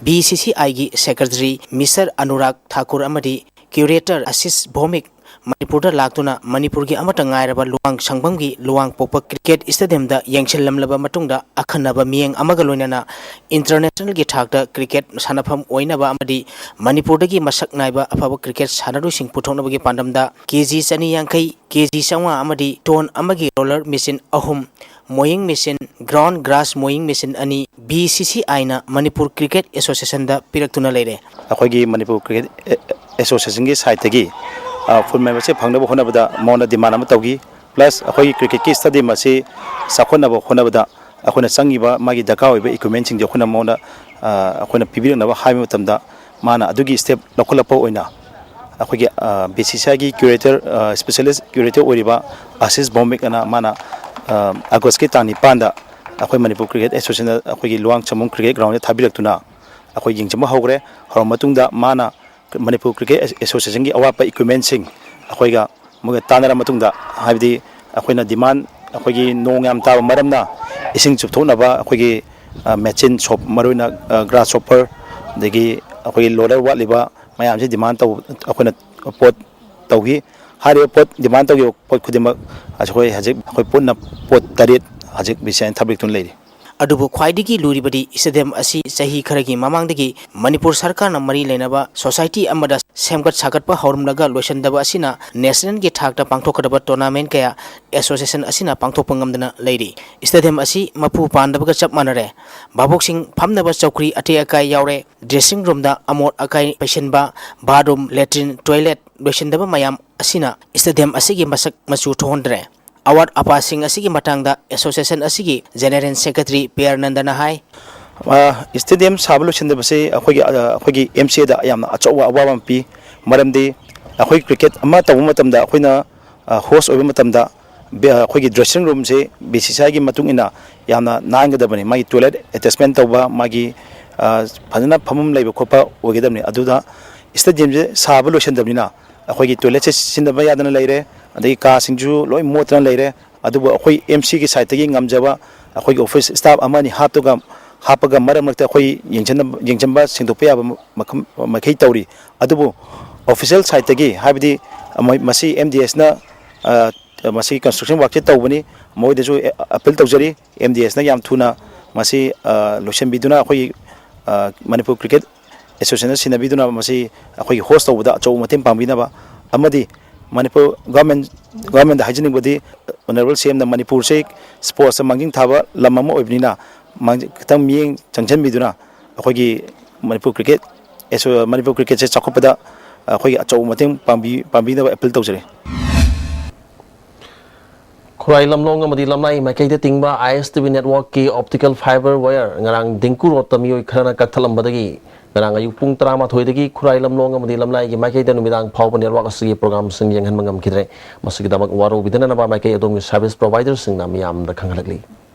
ꯕꯤ ꯁꯤ ꯁꯤ ꯑꯥꯏꯒꯤ ꯁꯦꯀ꯭ꯔꯦꯇꯔꯤ ꯃꯤꯁꯇꯔ ꯑꯅꯨꯔꯥꯒ ꯊꯥꯀꯨꯔ ꯑꯃꯗꯤ ꯀ꯭ꯌꯨꯔꯦꯇꯔ ꯑꯁꯤꯁ ꯚꯧꯃꯤꯛ ꯃꯅꯤꯄꯨꯔꯗ ꯂꯥꯛꯇꯨꯅ ꯃꯅꯤꯄꯨꯔꯒꯤ ꯑꯃꯠꯇ ꯉꯥꯏꯔꯕ ꯂꯨꯋꯥꯡ ꯁꯪꯕꯝꯒꯤ ꯂꯨꯋꯥꯡ ꯄꯣꯛꯄ ꯀ꯭ꯔꯤꯀꯦꯠ ꯁ꯭ꯇꯦꯗꯤꯌꯝꯗ ꯌꯦꯡꯁꯤꯜꯂꯝꯂꯕ ꯃꯇꯨꯡꯗ ꯑꯈꯟꯅꯕ ꯃꯤꯠꯌꯦꯡ ꯑꯃꯒ ꯂꯣꯏꯅꯅ ꯏꯟꯇꯔꯅꯦꯁꯅꯦꯜꯒꯤ ꯊꯥꯛꯇ ꯀ꯭ꯔꯤꯀꯦꯠ ꯁꯥꯟꯅꯐꯝ ꯑꯣꯏꯅꯕ ꯑꯃꯗꯤ ꯃꯅꯤꯄꯨꯔꯗꯒꯤ ꯃꯁꯛ ꯅꯥꯏꯕ ꯑꯐꯕ ꯀ꯭ꯔꯤꯀꯦꯠ ꯁꯥꯟꯅꯔꯣꯏꯁꯤꯡ ꯄꯨꯊꯣꯛꯅꯕꯒꯤ ꯄꯥꯟꯗꯝꯗ ꯀꯦ ꯖꯤ ꯆꯅꯤ ꯌꯥꯡꯈꯩ, ꯀꯦ ꯖꯤ ꯆꯥꯝꯃꯉꯥ ꯑꯃꯗꯤ ꯇꯣꯟ ꯑꯃꯒꯤ ꯔꯣꯂꯔ ꯃꯦꯆꯤꯟ ꯑꯍꯨꯝ, ꯃꯣꯌꯤꯡ ꯃꯦꯆꯤꯟ, ꯒ꯭ꯔꯥꯎꯟ ꯒ꯭ꯔꯥꯁ ꯃꯣꯌꯤꯡ ꯃꯦꯆꯤꯟ ꯑꯅꯤ ꯕꯤ ꯁꯤ ꯁꯤ ꯑꯥꯏꯅ ꯃꯅꯤꯄꯨꯔ ꯀ꯭ꯔꯤꯀꯦꯠ ꯑꯦꯁꯣꯁꯤꯌꯦꯁꯟꯗ ꯄꯤꯔꯛꯇꯨꯅ ꯂꯩꯔꯦ꯫ ꯑꯩꯈꯣꯏꯒꯤ ꯃꯅꯤꯄꯨꯔ ꯀ꯭ꯔꯤꯀꯦꯠ ꯑꯦꯁꯣꯁꯤꯌꯦꯁꯟꯒꯤ ꯁꯥꯏꯠꯇꯒꯤ ꯐꯨꯜ ꯃꯦꯝꯕꯔꯁꯤꯞ ꯐꯪꯅꯕ ꯍꯣꯠꯅꯕꯗ ꯃꯉꯣꯟꯗ ꯗꯤꯃꯥꯟ ꯑꯃ ꯇꯧꯈꯤ꯫ ꯄ꯭ꯂꯁ ꯑꯩꯈꯣꯏꯒꯤ ꯀ꯭ꯔꯤꯀꯦꯠꯀꯤ ꯁ꯭ꯇꯦꯗꯤꯌꯝ ꯑꯁꯤ ꯆꯥꯎꯈꯠꯅꯕ ꯍꯣꯠꯅꯕꯗ ꯑꯩꯈꯣꯏꯅ ꯆꯪꯉꯤꯕ ꯃꯥꯒꯤ ꯗꯔꯀꯥꯔ ꯑꯣꯏꯕ ꯏꯀ꯭ꯋꯤꯞꯃꯦꯟꯁꯤꯡꯗꯤ ꯑꯩꯈꯣꯏꯅ ꯃꯉꯣꯟꯗ ꯑꯩꯈꯣꯏꯅ ꯄꯤꯕꯤꯔꯛꯅꯕ ꯍꯥꯏꯕ ꯃꯇꯝꯗ ꯃꯥꯅ ꯑꯗꯨꯒꯤ ꯁ꯭ꯇꯦꯞ ꯂꯧꯈꯠꯂꯛꯄ ꯑꯣꯏꯅ ꯑꯩꯈꯣꯏꯒꯤ ꯕꯤ ꯁꯤ ꯁꯤ ꯑꯥꯏꯒꯤ ꯀ꯭ꯌꯨꯔꯦꯇꯔ, ꯁ꯭ꯄꯦꯁꯤꯌꯦꯂꯤꯁ ꯀ꯭ꯌꯨꯔꯦꯇꯔ ꯑꯣꯏꯔꯤꯕ ꯑꯁꯤꯁ ꯚꯧꯃꯤꯛ ꯑꯅ ꯃꯥꯅ ꯑꯥꯒꯁꯀꯤ ꯇꯥꯡ ꯅꯤꯄꯥꯟꯗ ꯑꯩꯈꯣꯏ ꯃꯅꯤꯄꯨꯔ ꯀ꯭ꯔꯤꯀꯦꯠ ꯑꯦꯁꯣꯁꯤꯌꯦꯁꯟꯗ ꯑꯩꯈꯣꯏꯒꯤ ꯂꯨꯋꯥꯡ ꯁꯪꯕꯝ ꯀ꯭ꯔꯤꯀꯦꯠ ꯒ꯭ꯔꯥꯎꯟꯗ ꯊꯥꯕꯤꯔꯛꯇꯨꯅ ꯑꯩꯈꯣꯏ ꯌꯦꯡꯁꯤꯟꯕ ꯍꯧꯈ꯭ꯔꯦ꯫ ꯍꯧꯔꯕ ꯃꯇꯨꯡꯗ ꯃꯥꯅ ꯃꯅꯤꯄꯨꯔ ꯀ꯭ꯔꯤꯀꯦꯠ ꯑꯦꯁꯣꯁꯤꯌꯦꯁꯟꯒꯤ ꯑꯋꯥꯠꯄ ꯏꯀ꯭ꯋꯤꯞꯃꯦꯟꯁꯤꯡ ꯑꯩꯈꯣꯏꯒ ꯃꯣꯏꯒ ꯇꯥꯟꯅꯔ ꯃꯇꯨꯡꯗ, ꯍꯥꯏꯕꯗꯤ ꯑꯩꯈꯣꯏꯅ ꯗꯤꯃꯥꯟ, ꯑꯩꯈꯣꯏꯒꯤ ꯅꯣꯡ ꯌꯥꯝ ꯇꯥꯕ ꯃꯔꯝꯅ ꯏꯁꯤꯡ ꯆꯨꯞꯊꯣꯛꯅꯕ ꯑꯩꯈꯣꯏꯒꯤ ꯃꯦꯆꯤꯟ ꯁꯣꯞ, ꯃꯔꯨꯑꯣꯏꯅ ꯒ꯭ꯔꯥꯁ ꯍꯣꯄꯔ, ꯑꯗꯒꯤ ꯑꯩꯈꯣꯏꯒꯤ ꯂꯣꯗꯔ ꯋꯥꯠꯂꯤꯕ ꯃꯌꯥꯝꯁꯤ ꯗꯤꯃꯥꯟ ꯇꯧ, ꯑꯩꯈꯣꯏꯅ ꯄꯣꯠ ꯇꯧꯈꯤ꯫ ꯍꯥꯏꯔꯤꯕ ꯄꯣꯠ, ꯗꯤꯃꯥꯟ ꯇꯧꯈꯤꯕ ꯄꯣꯠ ꯈꯨꯗꯤꯡꯃꯛ ꯑꯩꯈꯣꯏ ꯍꯧꯖꯤꯛ ꯑꯩꯈꯣꯏ ꯄꯨꯟꯅ ꯄꯣꯠ ꯇꯔꯦꯠ ꯍꯧꯖꯤꯛ ꯕꯤ ꯁꯤ ꯑꯥꯏꯅ ꯊꯥꯕꯤꯔꯛꯇꯨꯅ ꯂꯩꯔꯤ꯫ ꯑꯗꯨꯕꯨ ꯈ꯭ꯋꯥꯏꯗꯒꯤ ꯂꯨꯔꯤꯕꯗꯤ stadium ꯑꯁꯤ ꯆꯍꯤ ꯈꯔꯒꯤ ꯃꯃꯥꯡꯗꯒꯤ ꯃꯅꯤꯄꯨꯔ ꯁꯔꯀꯥꯔꯅ ꯃꯔꯤ ꯂꯩꯅꯕ society ꯑꯃꯗ ꯁꯦꯝꯒꯠ ꯁꯥꯒꯠꯄ ꯍꯧꯔꯝꯂꯒ ꯂꯣꯏꯁꯤꯟꯗꯕ ꯑꯁꯤꯅ national ꯒꯤ ꯊꯥꯛꯇ ꯄꯥꯡꯊꯣꯛꯀꯗꯕ tournament ꯀꯌꯥ association ꯑꯁꯤꯅ ꯄꯥꯡꯊꯣꯛꯄ ꯉꯝꯗꯅ ꯂꯩꯔꯤ꯫ Stadium ꯑꯁꯤ ꯃꯄꯨ ꯄꯥꯟꯗꯕꯒ ꯆꯞ ꯃꯥꯟꯅꯔꯦ꯫ ꯚꯥꯕꯣꯛꯁꯤꯡ ꯐꯝꯅꯕ ꯆꯧꯀ꯭ꯔꯤ ꯑꯇꯦꯛ ꯑꯀꯥꯏ ꯌꯥꯎꯔꯦ꯫ Dressing room ꯗ ꯑꯃꯣꯠ ꯑꯀꯥꯏ ꯄꯩꯁꯤꯟꯕ, bathroom, latrine, toilet ꯂꯣꯏꯁꯤꯟꯗꯕ ꯃꯌꯥꯝ ꯑꯁꯤꯅ stadium ꯑꯁꯤꯒꯤ ꯃꯁꯛ ꯃꯆꯨ ꯊꯣꯛꯍꯟꯗ꯭ꯔꯦ꯫ ꯑꯋꯥꯠ ꯑꯄꯥꯁꯤꯡ ꯑꯁꯤꯒꯤ ꯃꯇꯥꯡꯗ association ꯑꯁꯤꯒꯤ general secretary ꯄꯤ ꯑꯥꯔ ꯅꯟꯗꯅ ꯍꯥꯏ꯫ ꯑ, stadium ꯁꯥꯕ ꯂꯣꯏꯁꯤꯟꯗꯕꯁꯤ ꯑꯩꯈꯣꯏꯒꯤ, ꯑ, ꯑꯩꯈꯣꯏꯒꯤ M C A ꯗ ꯌꯥꯝꯅ ꯑꯆꯧꯕ ꯑꯋꯥꯕ ꯑꯃ ꯄꯤ꯫ ꯃꯔꯝꯗꯤ ꯑꯩꯈꯣꯏ cricket ꯑꯃ ꯇꯧꯕ ꯃꯇꯝꯗ ꯑꯩꯈꯣꯏꯅ, ꯑ, host ꯑꯣꯏꯕ ꯃꯇꯝꯗ ꯕꯦ-, ꯑꯩꯈꯣꯏꯒꯤ dressing room ꯁꯤ B C C I ꯒꯤ ꯃꯇꯨꯡ ꯏꯟꯅ ꯌꯥꯝꯅ ꯅꯥꯟꯒꯗꯕꯅꯤ꯫ ꯃꯥꯒꯤ toilet attachment ꯇꯧꯕ, ꯃꯥꯒꯤ, ꯑ, ꯐꯖꯅ ꯐꯃꯨꯡ ꯂꯩꯕ ꯈꯣꯠꯄ ꯑꯣꯏꯒꯗꯕꯅꯤ꯫ ꯑꯗꯨꯗ stadium ꯁꯦ ꯁꯥꯕ ꯂꯣꯏꯁꯤꯟꯗꯕꯅꯤꯅ ꯑꯩꯈꯣꯏꯒꯤ toilet ꯁꯦ ꯁꯤꯖꯤꯟꯅꯕ ꯌꯥꯗꯅ ꯂꯩꯔꯦ, ꯑꯗꯒꯤ ꯀꯥꯁꯤꯡꯁꯨ ꯂꯣꯏ ꯃꯣꯠꯇꯅ ꯂꯩꯔꯦ꯫ ꯑꯗꯨꯕꯨ ꯑꯩꯈꯣꯏ M C ꯒꯤ side ꯇꯒꯤ ꯉꯝꯖꯕ ꯑꯩꯈꯣꯏꯒꯤ office staff ꯑꯃ ꯑꯅꯤ ꯍꯥꯞꯇꯨꯒ, ꯍꯥꯞꯄꯒ ꯃꯔꯛ ꯃꯔꯛꯇ ꯑꯩꯈꯣꯏ ꯌꯦꯡꯁꯤꯟꯅꯕ-, ꯌꯦꯡꯁꯤꯟꯕ ꯁꯦꯡꯗꯣꯛꯄ ꯌꯥꯕ ꯃꯈꯝ-, ꯃꯈꯩ ꯇꯧꯔꯤ꯫ ꯑꯗꯨꯕꯨ official side ꯇꯒꯤ, ꯍꯥꯏꯕꯗꯤ ꯃꯣꯏ-, ꯃꯁꯤ M D S ꯅ, ꯑ, ꯃꯁꯤ construction work ꯁꯦ ꯇꯧꯕꯅꯤ, ꯃꯣꯏꯗꯁꯨ appeal ꯇꯧꯖꯔꯤ꯫ M D S ꯅ ꯌꯥꯝ ꯊꯨꯅ ꯃꯁꯤ, ꯑ, ꯂꯣꯏꯁꯤꯟꯕꯤꯗꯨꯅ ꯑꯩꯈꯣꯏꯒꯤ, ꯑ, ꯃꯅꯤꯄꯨꯔ cricket association ꯅ ꯁꯤꯟꯅꯕꯤꯗꯨꯅ ꯃꯁꯤ ꯑꯩꯈꯣꯏꯒꯤ host ꯇꯧꯕꯗ ꯑꯆꯧꯕ ꯃꯇꯦꯡ ꯄꯥꯡꯕꯤꯅꯕ ꯑꯃꯗꯤ ꯃꯅꯤꯄꯨꯔ government, government ꯗ ꯍꯥꯏꯖꯅꯤꯡꯕꯗꯤ Honourable C M ꯅ ꯃꯅꯤꯄꯨꯔꯁꯤ sports ꯇ ꯃꯥꯡꯖꯤꯜ ꯊꯥꯕ ꯂꯝ ꯑꯃ ꯑꯣꯏꯕꯅꯤꯅ ꯃꯥꯡꯖꯤꯜ-, ꯈꯤꯇꯪ ꯃꯤꯠꯌꯦꯡ ꯆꯪꯁꯤꯟꯕꯤꯗꯨꯅ ꯑꯩꯈꯣꯏꯒꯤ ꯃꯅꯤꯄꯨꯔ cricket ꯑꯦꯁꯣ-, ꯃꯅꯤꯄꯨꯔ cricket ꯁꯦ ꯆꯥꯎꯈꯠꯄꯗ ꯑꯩꯈꯣꯏꯒꯤ ꯑꯆꯧꯕ ꯃꯇꯦꯡ ꯄꯥꯡꯕꯤ-, ꯄꯥꯡꯕꯤꯅꯕ appeal ꯇꯧꯖꯔꯤ꯫ ꯈꯨꯔꯥꯏ ꯂꯝꯂꯣꯡ ꯑꯃꯗꯤ ꯂꯝꯂꯥꯏ ꯃꯥꯏꯀꯩꯗ ꯇꯤꯡꯕ I S T V network ꯀꯤ optical fiber wire ꯉꯔꯥꯡ ꯗꯤꯡꯀꯨ ꯔꯣꯗꯇ ꯃꯤꯑꯣꯏ ꯈꯔꯅ ꯀꯛꯊꯠꯂꯝꯕꯗꯒꯤ ꯉꯔꯥꯡ ꯑꯌꯨꯛ ꯄꯨꯡ ꯇꯔꯥꯃꯥꯊꯣꯏꯗꯒꯤ ꯈꯨꯔꯥꯏ ꯂꯝꯂꯣꯡ ꯑꯃꯗꯤ ꯂꯝꯂꯥꯏꯒꯤ ꯃꯥꯏꯀꯩꯗ ꯅꯨꯃꯤꯗꯥꯡ ꯐꯥꯎꯕ network ꯑꯁꯤꯒꯤ program ꯁꯤꯡ ꯌꯦꯡꯍꯟꯕ ꯉꯝꯈꯤꯗ꯭ꯔꯦ꯫ ꯃꯁꯤꯒꯤꯗꯃꯛ ꯋꯥꯔꯧꯕꯤꯗꯅꯅꯕ ꯃꯥꯏꯀꯩ ꯑꯗꯣꯝꯒꯤ service provider ꯁꯤꯡꯅ ꯃꯤꯌꯥꯝꯗ ꯈꯪꯍꯜꯂꯛꯂꯤ꯫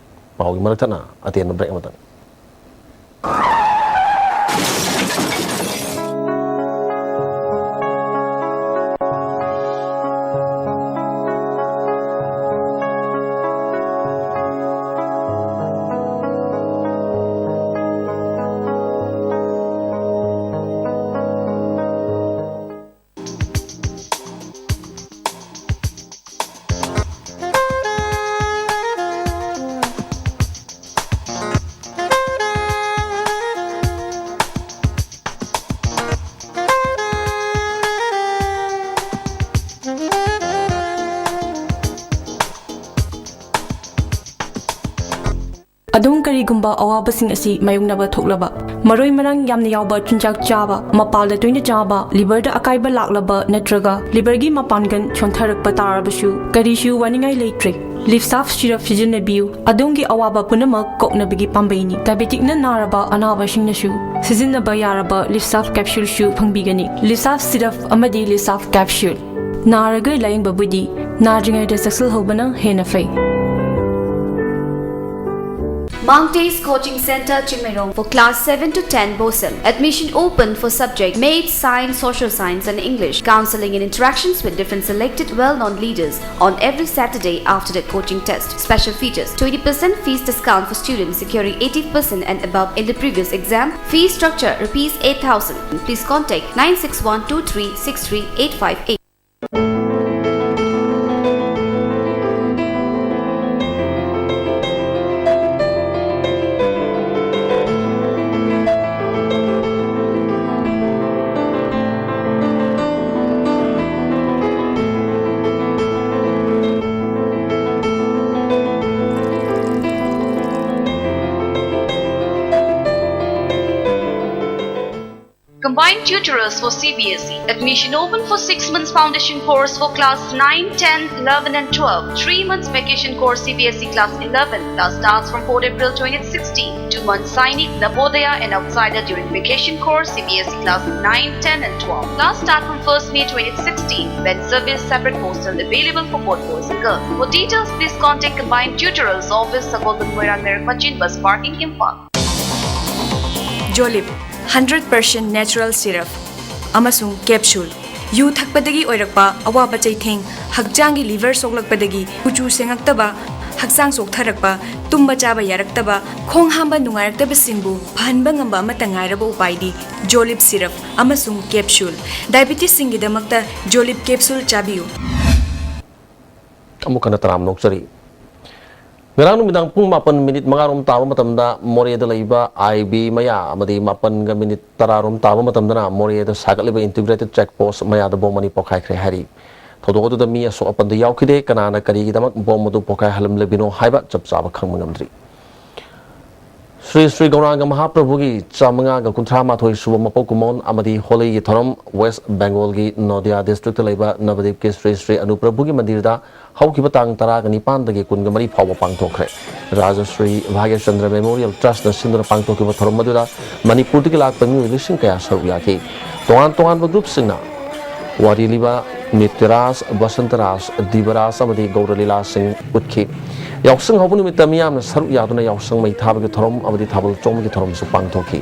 ꯄꯥꯎꯒꯤ ꯃꯔꯛ ꯊꯠꯅ ꯑꯇꯦꯟꯕ break ꯑꯃꯇꯪ꯫ ꯑꯗꯣꯝ ꯀꯔꯤꯒꯨꯝꯕ ꯑꯋꯥꯕꯁꯤꯡ ꯑꯁꯤ ꯃꯥꯌꯣꯛꯅꯕ ꯊꯣꯛꯂꯕ, ꯃꯔꯣꯏ ꯃꯔꯥꯡ ꯌꯥꯝꯅ ꯌꯥꯎꯕ ꯆꯤꯟꯖꯥꯛ ꯆꯥꯕ, ꯃꯄꯥꯜꯗ ꯇꯣꯏꯅ ꯆꯥꯕ, ꯂꯤꯚꯔꯗ ꯑꯀꯥꯏꯕ ꯂꯥꯛꯂꯕ ꯅꯠꯇ꯭ꯔꯒ ꯂꯤꯚꯔꯒꯤ ꯃꯄꯥꯡꯒꯜ ꯁꯣꯟꯊꯔꯛꯄ ꯇꯥꯔꯕꯁꯨ ꯀꯔꯤꯁꯨ ꯋꯥꯅꯤꯡꯉꯥꯏ ꯂꯩꯇ꯭ꯔꯦ꯫ ꯂꯤꯞꯁꯥꯐ ꯁꯤꯔꯞ ꯁꯤꯖꯤꯟꯅꯕꯤꯌꯨ꯫ ꯑꯗꯣꯝꯒꯤ ꯑꯋꯥꯕ ꯄꯨꯝꯅꯃꯛ ꯀꯣꯛꯅꯕꯒꯤ ꯄꯥꯝꯕꯩꯅꯤ꯫ ꯗꯥꯏꯕꯦꯇꯤꯛꯅ ꯅꯥꯔꯕ ꯑꯅꯥꯕꯁꯤꯡꯅꯁꯨ ꯁꯤꯖꯤꯟꯅꯕ ꯌꯥꯔꯕ ꯂꯤꯞꯁꯥꯐ ꯀꯦꯞꯁꯨꯜꯁꯨ ꯐꯪꯕꯤꯒꯅꯤ꯫ ꯂꯤꯞꯁꯥꯐ ꯁꯤꯔꯞ ꯑꯃꯗꯤ ꯂꯤꯞꯁꯥꯐ ꯀꯦꯞꯁꯨꯜ꯫ ꯅꯥꯔꯒ ꯂꯥꯌꯦꯡꯕꯕꯨꯗꯤ ꯅꯥꯗ꯭ꯔꯤꯉꯩꯗ ꯆꯦꯛꯁꯤꯜꯍꯧꯕꯅ ꯍꯦꯟꯅ ꯐꯩ꯫ Mount Ace Coaching Center, Chingmeirong for class seven to ten BOSEM. Admission open for subject Maths, Science, Social Science and English. Counseling and interactions with different selected well-known leaders on every Saturday after the coaching test. Special features: twenty percent fees discount for students securing eighty percent and above in the previous exam. Fee structure: rupees eight thousand. Please contact nine six one two three six three eight five eight. Combined tutorials for C B S E. Admission open for six months foundation course for class nine, ten, eleven and twelve. Three months vacation course C B S E class eleven. Class starts from fourth April twenty sixteen. Two months Sainik, Navodaya and Outsider during vacation course C B S E class nine, ten and twelve. Class start from first May twenty sixteen. When service, separate hostel available for both boys and girls. For details, please contact Combined Tutorials Office, Sagolband Moirang Merak Machin Bus Parking, Imphal. Jolib, hundred percent natural syrup ꯑꯃꯁꯨꯡ capsule꯫ ꯌꯨ ꯊꯛꯄꯗꯒꯤ ꯑꯣꯏꯔꯛꯄ ꯑꯋꯥꯕ ꯆꯩꯊꯦꯡ, ꯍꯛꯆꯥꯡꯒꯤ liver ꯁꯣꯛꯂꯛꯄꯗꯒꯤ ꯀꯨꯆꯨ ꯁꯦꯡꯉꯛꯇꯕ, ꯍꯛꯆꯥꯡ ꯆꯣꯛꯊꯔꯛꯄ, ꯇꯨꯝꯕ ꯆꯥꯕ ꯌꯥꯔꯛꯇꯕ, ꯈꯣꯡ ꯍꯥꯝꯕ ꯅꯨꯡꯉꯥꯏꯔꯛꯇꯕꯁꯤꯡꯕꯨ ꯐꯍꯟꯕ ꯉꯝꯕ ꯑꯃꯠꯇ ꯉꯥꯏꯔꯕ ꯎꯄꯥꯏꯗꯤ Jolib syrup ꯑꯃꯁꯨꯡ capsule꯫ Diabetesꯁꯤꯡꯒꯤꯗꯃꯛꯇ Jolib capsule ꯆꯥꯕꯤꯌꯨ꯫ ꯑꯃꯨꯛ ꯍꯟꯅ ꯇꯔꯥꯝꯅ ꯑꯣꯛꯆꯔꯤ꯫ ꯉꯔꯥꯡ ꯅꯨꯃꯤꯗꯥꯡ ꯄꯨꯡ ꯃꯥꯄꯟ ꯃꯤꯅꯤꯠ ꯃꯉꯥ ꯔꯣꯝ ꯇꯥꯕ ꯃꯇꯝꯗ ꯃꯣꯔꯦꯗ ꯂꯩꯕ ꯑꯥꯏ ꯕꯤ ꯃꯌꯥ ꯑꯃꯗꯤ ꯃꯥꯄꯟꯒ ꯃꯤꯅꯤꯠ ꯇꯔꯥ ꯔꯣꯝ ꯇꯥꯕ ꯃꯇꯝꯗꯅ ꯃꯣꯔꯦꯗ ꯁꯥꯒꯠꯂꯤꯕ integrated check post ꯃꯌꯥꯗ ꯕꯣꯝ ꯑꯅꯤ ꯄꯣꯈꯥꯏꯈ꯭ꯔꯦ ꯍꯥꯏꯔꯤ꯫ ꯊꯧꯗꯣꯛ ꯑꯗꯨꯗ ꯃꯤ ꯑꯁꯣꯛ ꯑꯄꯟꯗ ꯌꯥꯎꯈꯤꯗꯦ꯫ ꯀꯅꯥꯅ ꯀꯔꯤꯒꯤꯗꯃꯛ ꯕꯣꯝ ꯑꯗꯨ ꯄꯣꯈꯥꯏꯍꯜꯂꯝꯂꯤꯕꯅꯣ ꯍꯥꯏꯕ ꯆꯞ ꯆꯥꯕ ꯈꯪꯕ ꯉꯝꯗ꯭ꯔꯤ꯫ ꯁ꯭ꯔꯤ ꯁ꯭ꯔꯤ ꯒꯧꯔꯥꯡꯒ ꯃꯍꯥꯄ꯭ꯔꯚꯨꯒꯤ ꯆꯥꯃꯉꯥꯒ ꯀꯨꯟꯊ꯭ꯔꯥ ꯃꯥꯊꯣꯏ ꯁꯨꯕ ꯃꯄꯣꯛ ꯀꯨꯝꯑꯣꯟ ꯑꯃꯗꯤ ꯍꯣꯂꯤꯒꯤ ꯊꯧꯔꯝ ꯋꯦꯁ ꯕꯦꯡꯒꯣꯜꯒꯤ ꯅꯣꯗꯤꯌꯥ ꯗꯤꯁꯇ꯭ꯔꯤꯛꯇ ꯂꯩꯕ ꯅꯕꯗꯤꯞꯀꯤ ꯁ꯭ꯔꯤ ꯁ꯭ꯔꯤ ꯑꯅꯨꯄ꯭ꯔꯚꯨꯒꯤ ꯃꯟꯗꯤꯔꯗ ꯍꯧꯈꯤꯕ ꯇꯥꯡ ꯇꯔꯥꯒ ꯅꯤꯄꯥꯟꯗꯒꯤ ꯀꯨꯟꯒ ꯃꯔꯤ ꯐꯥꯎꯕ ꯄꯥꯡꯊꯣꯛꯈ꯭ꯔꯦ꯫ ꯔꯥꯖꯁ꯭ꯔꯤ ꯚꯥꯒ꯭ꯌꯆꯟꯗ꯭ꯔ ꯃꯦꯃꯣꯔꯤꯌꯦꯜ ꯇ꯭ꯔꯁꯅ ꯁꯤꯟꯗꯨꯅ ꯄꯥꯡꯊꯣꯛꯈꯤꯕ ꯊꯧꯔꯝ ꯑꯗꯨꯗ ꯃꯅꯤꯄꯨꯔꯗꯒꯤ ꯂꯥꯛꯄ ꯃꯤꯑꯣꯏ ꯂꯤꯁꯤꯡ ꯀꯌꯥ ꯁꯔꯨꯛ ꯌꯥꯈꯤ꯫ ꯇꯣꯉꯥꯟ ꯇꯣꯉꯥꯟꯕ ꯒ꯭ꯔꯨꯞꯁꯤꯡꯅ ꯋꯥꯔꯤ ꯂꯤꯕ, ꯅꯤꯇ꯭ꯌ ꯔꯥꯁ, ꯕꯁꯟꯇ ꯔꯥꯁ, ꯗꯤꯕ ꯔꯥꯁ ꯑꯃꯗꯤ ꯒꯧꯔ ꯂꯤꯂꯥꯁꯤꯡ ꯎꯠꯈꯤ꯫ ꯌꯥꯎꯁꯪ ꯍꯧꯕ ꯅꯨꯃꯤꯠꯇ ꯃꯤꯌꯥꯝꯅ ꯁꯔꯨꯛ ꯌꯥꯗꯨꯅ ꯌꯥꯎꯁꯪ ꯃꯩ ꯊꯥꯕꯒꯤ ꯊꯧꯔꯝ ꯑꯃꯗꯤ ꯊꯥꯕꯜ ꯆꯣꯡꯕꯒꯤ ꯊꯧꯔꯝꯁꯨ ꯄꯥꯡꯊꯣꯛꯈꯤ꯫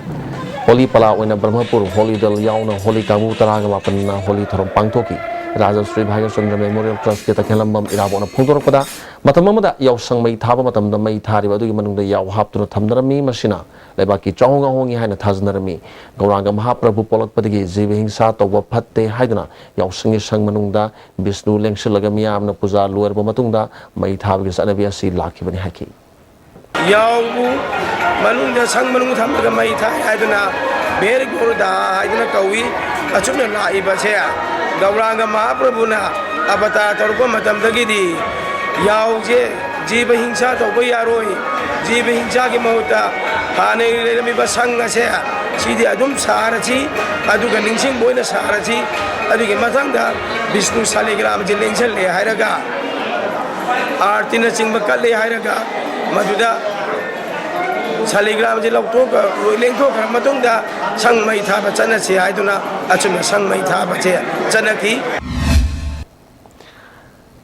ꯍꯣꯂꯤ ꯄꯂꯥ ꯑꯣꯏꯅ ꯕ꯭ꯔꯍꯃꯄꯨꯔ ꯍꯣꯂꯤ ꯗꯜ ꯌꯥꯎꯅ ꯍꯣꯂꯤ ꯀꯥꯡꯕꯨ ꯇꯔꯥꯒ ꯃꯥꯄꯟꯅ ꯍꯣꯂꯤ ꯊꯧꯔꯝ ꯄꯥꯡꯊꯣꯛꯈꯤ꯫ ꯔꯥꯖꯁ꯭ꯔꯤ ꯚꯥꯒ꯭ꯌꯆꯟꯗ꯭ꯔ ꯃꯦꯃꯣꯔꯤꯌꯦꯜ ꯇ꯭ꯔꯁꯀꯤ ꯇꯈꯦꯜꯂꯝꯕꯝ ꯏꯔꯥꯕꯣꯠꯅ ꯐꯣꯡꯗꯣꯔꯛꯄꯗ, ꯃꯇꯝ ꯑꯃꯗ ꯌꯥꯎꯁꯪ ꯃꯩ ꯊꯥꯕ ꯃꯇꯝꯗ ꯃꯩ ꯊꯥꯔꯤꯕ ꯑꯗꯨꯒꯤ ꯃꯅꯨꯡꯗ ꯌꯥꯎ ꯍꯥꯞꯇꯨꯅ ꯊꯝꯅꯔꯝꯃꯤ꯫ ꯃꯁꯤꯅ ꯂꯩꯕꯥꯛꯀꯤ ꯆꯥꯎꯍꯣꯡ ꯉꯥꯍꯣꯡꯉꯤ ꯍꯥꯏꯅ ꯊꯥꯖꯅꯔꯝꯃꯤ꯫ ꯒꯧꯔꯥꯡꯒ ꯃꯍꯥꯄ꯭ꯔꯚꯨ ꯄꯣꯛꯂꯛꯄꯗꯒꯤ ꯖꯤꯕ ꯍꯤꯡꯁꯥ ꯇꯧꯕ ꯐꯠꯇꯦ ꯍꯥꯏꯗꯨꯅ ꯌꯥꯎꯁꯪꯒꯤ ꯁꯪ ꯃꯅꯨꯡꯗ ꯕꯤꯁꯅꯨ ꯂꯦꯡꯁꯤꯜꯂꯒ ꯃꯤꯌꯥꯝꯅ ꯄꯨꯖꯥ ꯂꯣꯏꯔꯕ ꯃꯇꯨꯡꯗ ꯃꯩ ꯊꯥꯕꯒꯤ ꯆꯠꯅꯕꯤ ꯑꯁꯤ ꯂꯥꯛꯈꯤꯕꯅꯤ ꯍꯥꯏꯈꯤ꯫ ꯌꯥꯎꯕꯨ ꯃꯅꯨꯡꯗ, ꯁꯪ ꯃꯅꯨꯡ ꯊꯝꯂꯒ ꯃꯩ ꯊꯥꯏ ꯍꯥꯏꯗꯨꯅ ꯚꯦꯔ ꯒꯣꯔꯗꯥ ꯍꯥꯏꯗꯨꯅ ꯀꯧꯏ꯫ ꯑꯁꯨꯝꯅ ꯂꯥꯛꯏꯕꯁꯦ ꯒꯧꯔꯥꯡꯒ ꯃꯍꯥꯄ꯭ꯔꯚꯨꯅ ꯑꯕꯇꯥꯔ ꯇꯧꯔꯛꯄ ꯃꯇꯝꯗꯒꯤꯗꯤ ꯌꯥꯎꯁꯦ ꯖꯤꯕ ꯍꯤꯡꯁꯥ ꯇꯧꯕ ꯌꯥꯔꯣꯏ, ꯖꯤꯕ ꯍꯤꯡꯁꯥꯒꯤ ꯃꯍꯨꯠꯇ ꯍꯥꯟꯅ ꯂꯩꯔꯝꯃꯤꯕ ꯁꯪ ꯑꯁꯦ ꯁꯤꯗꯤ ꯑꯗꯨꯝ ꯁꯥꯔꯁꯤ, ꯑꯗꯨꯒ ꯅꯤꯡꯁꯤꯡꯕ ꯑꯣꯏꯅ ꯁꯥꯔꯁꯤ꯫ ꯑꯗꯨꯒꯤ ꯃꯊꯪꯗ ꯕꯤꯁꯅꯨ ꯁꯥꯂꯤꯒ꯭ꯔꯥꯝꯁꯦ ꯂꯦꯡꯁꯜꯂꯦ ꯍꯥꯏꯔꯒ, ꯑꯥꯔꯇꯤꯅꯆꯤꯡꯕ ꯀꯠꯂꯦ ꯍꯥꯏꯔꯒ, ꯃꯗꯨꯗ ꯁꯥꯂꯤꯒ꯭ꯔꯥꯝꯁꯦ ꯂꯧꯊꯣꯛꯈ꯭ꯔ, ꯂꯣꯏ ꯂꯦꯡꯊꯣꯛꯈ꯭ꯔ ꯃꯇꯨꯡꯗ ꯁꯪ ꯃꯩ ꯊꯥꯕ ꯆꯠꯅꯁꯤ ꯍꯥꯏꯗꯨꯅ ꯑꯆꯨꯝꯅ ꯁꯪ ꯃꯩ ꯊꯥꯕꯁꯦ ꯆꯠꯅꯈꯤ꯫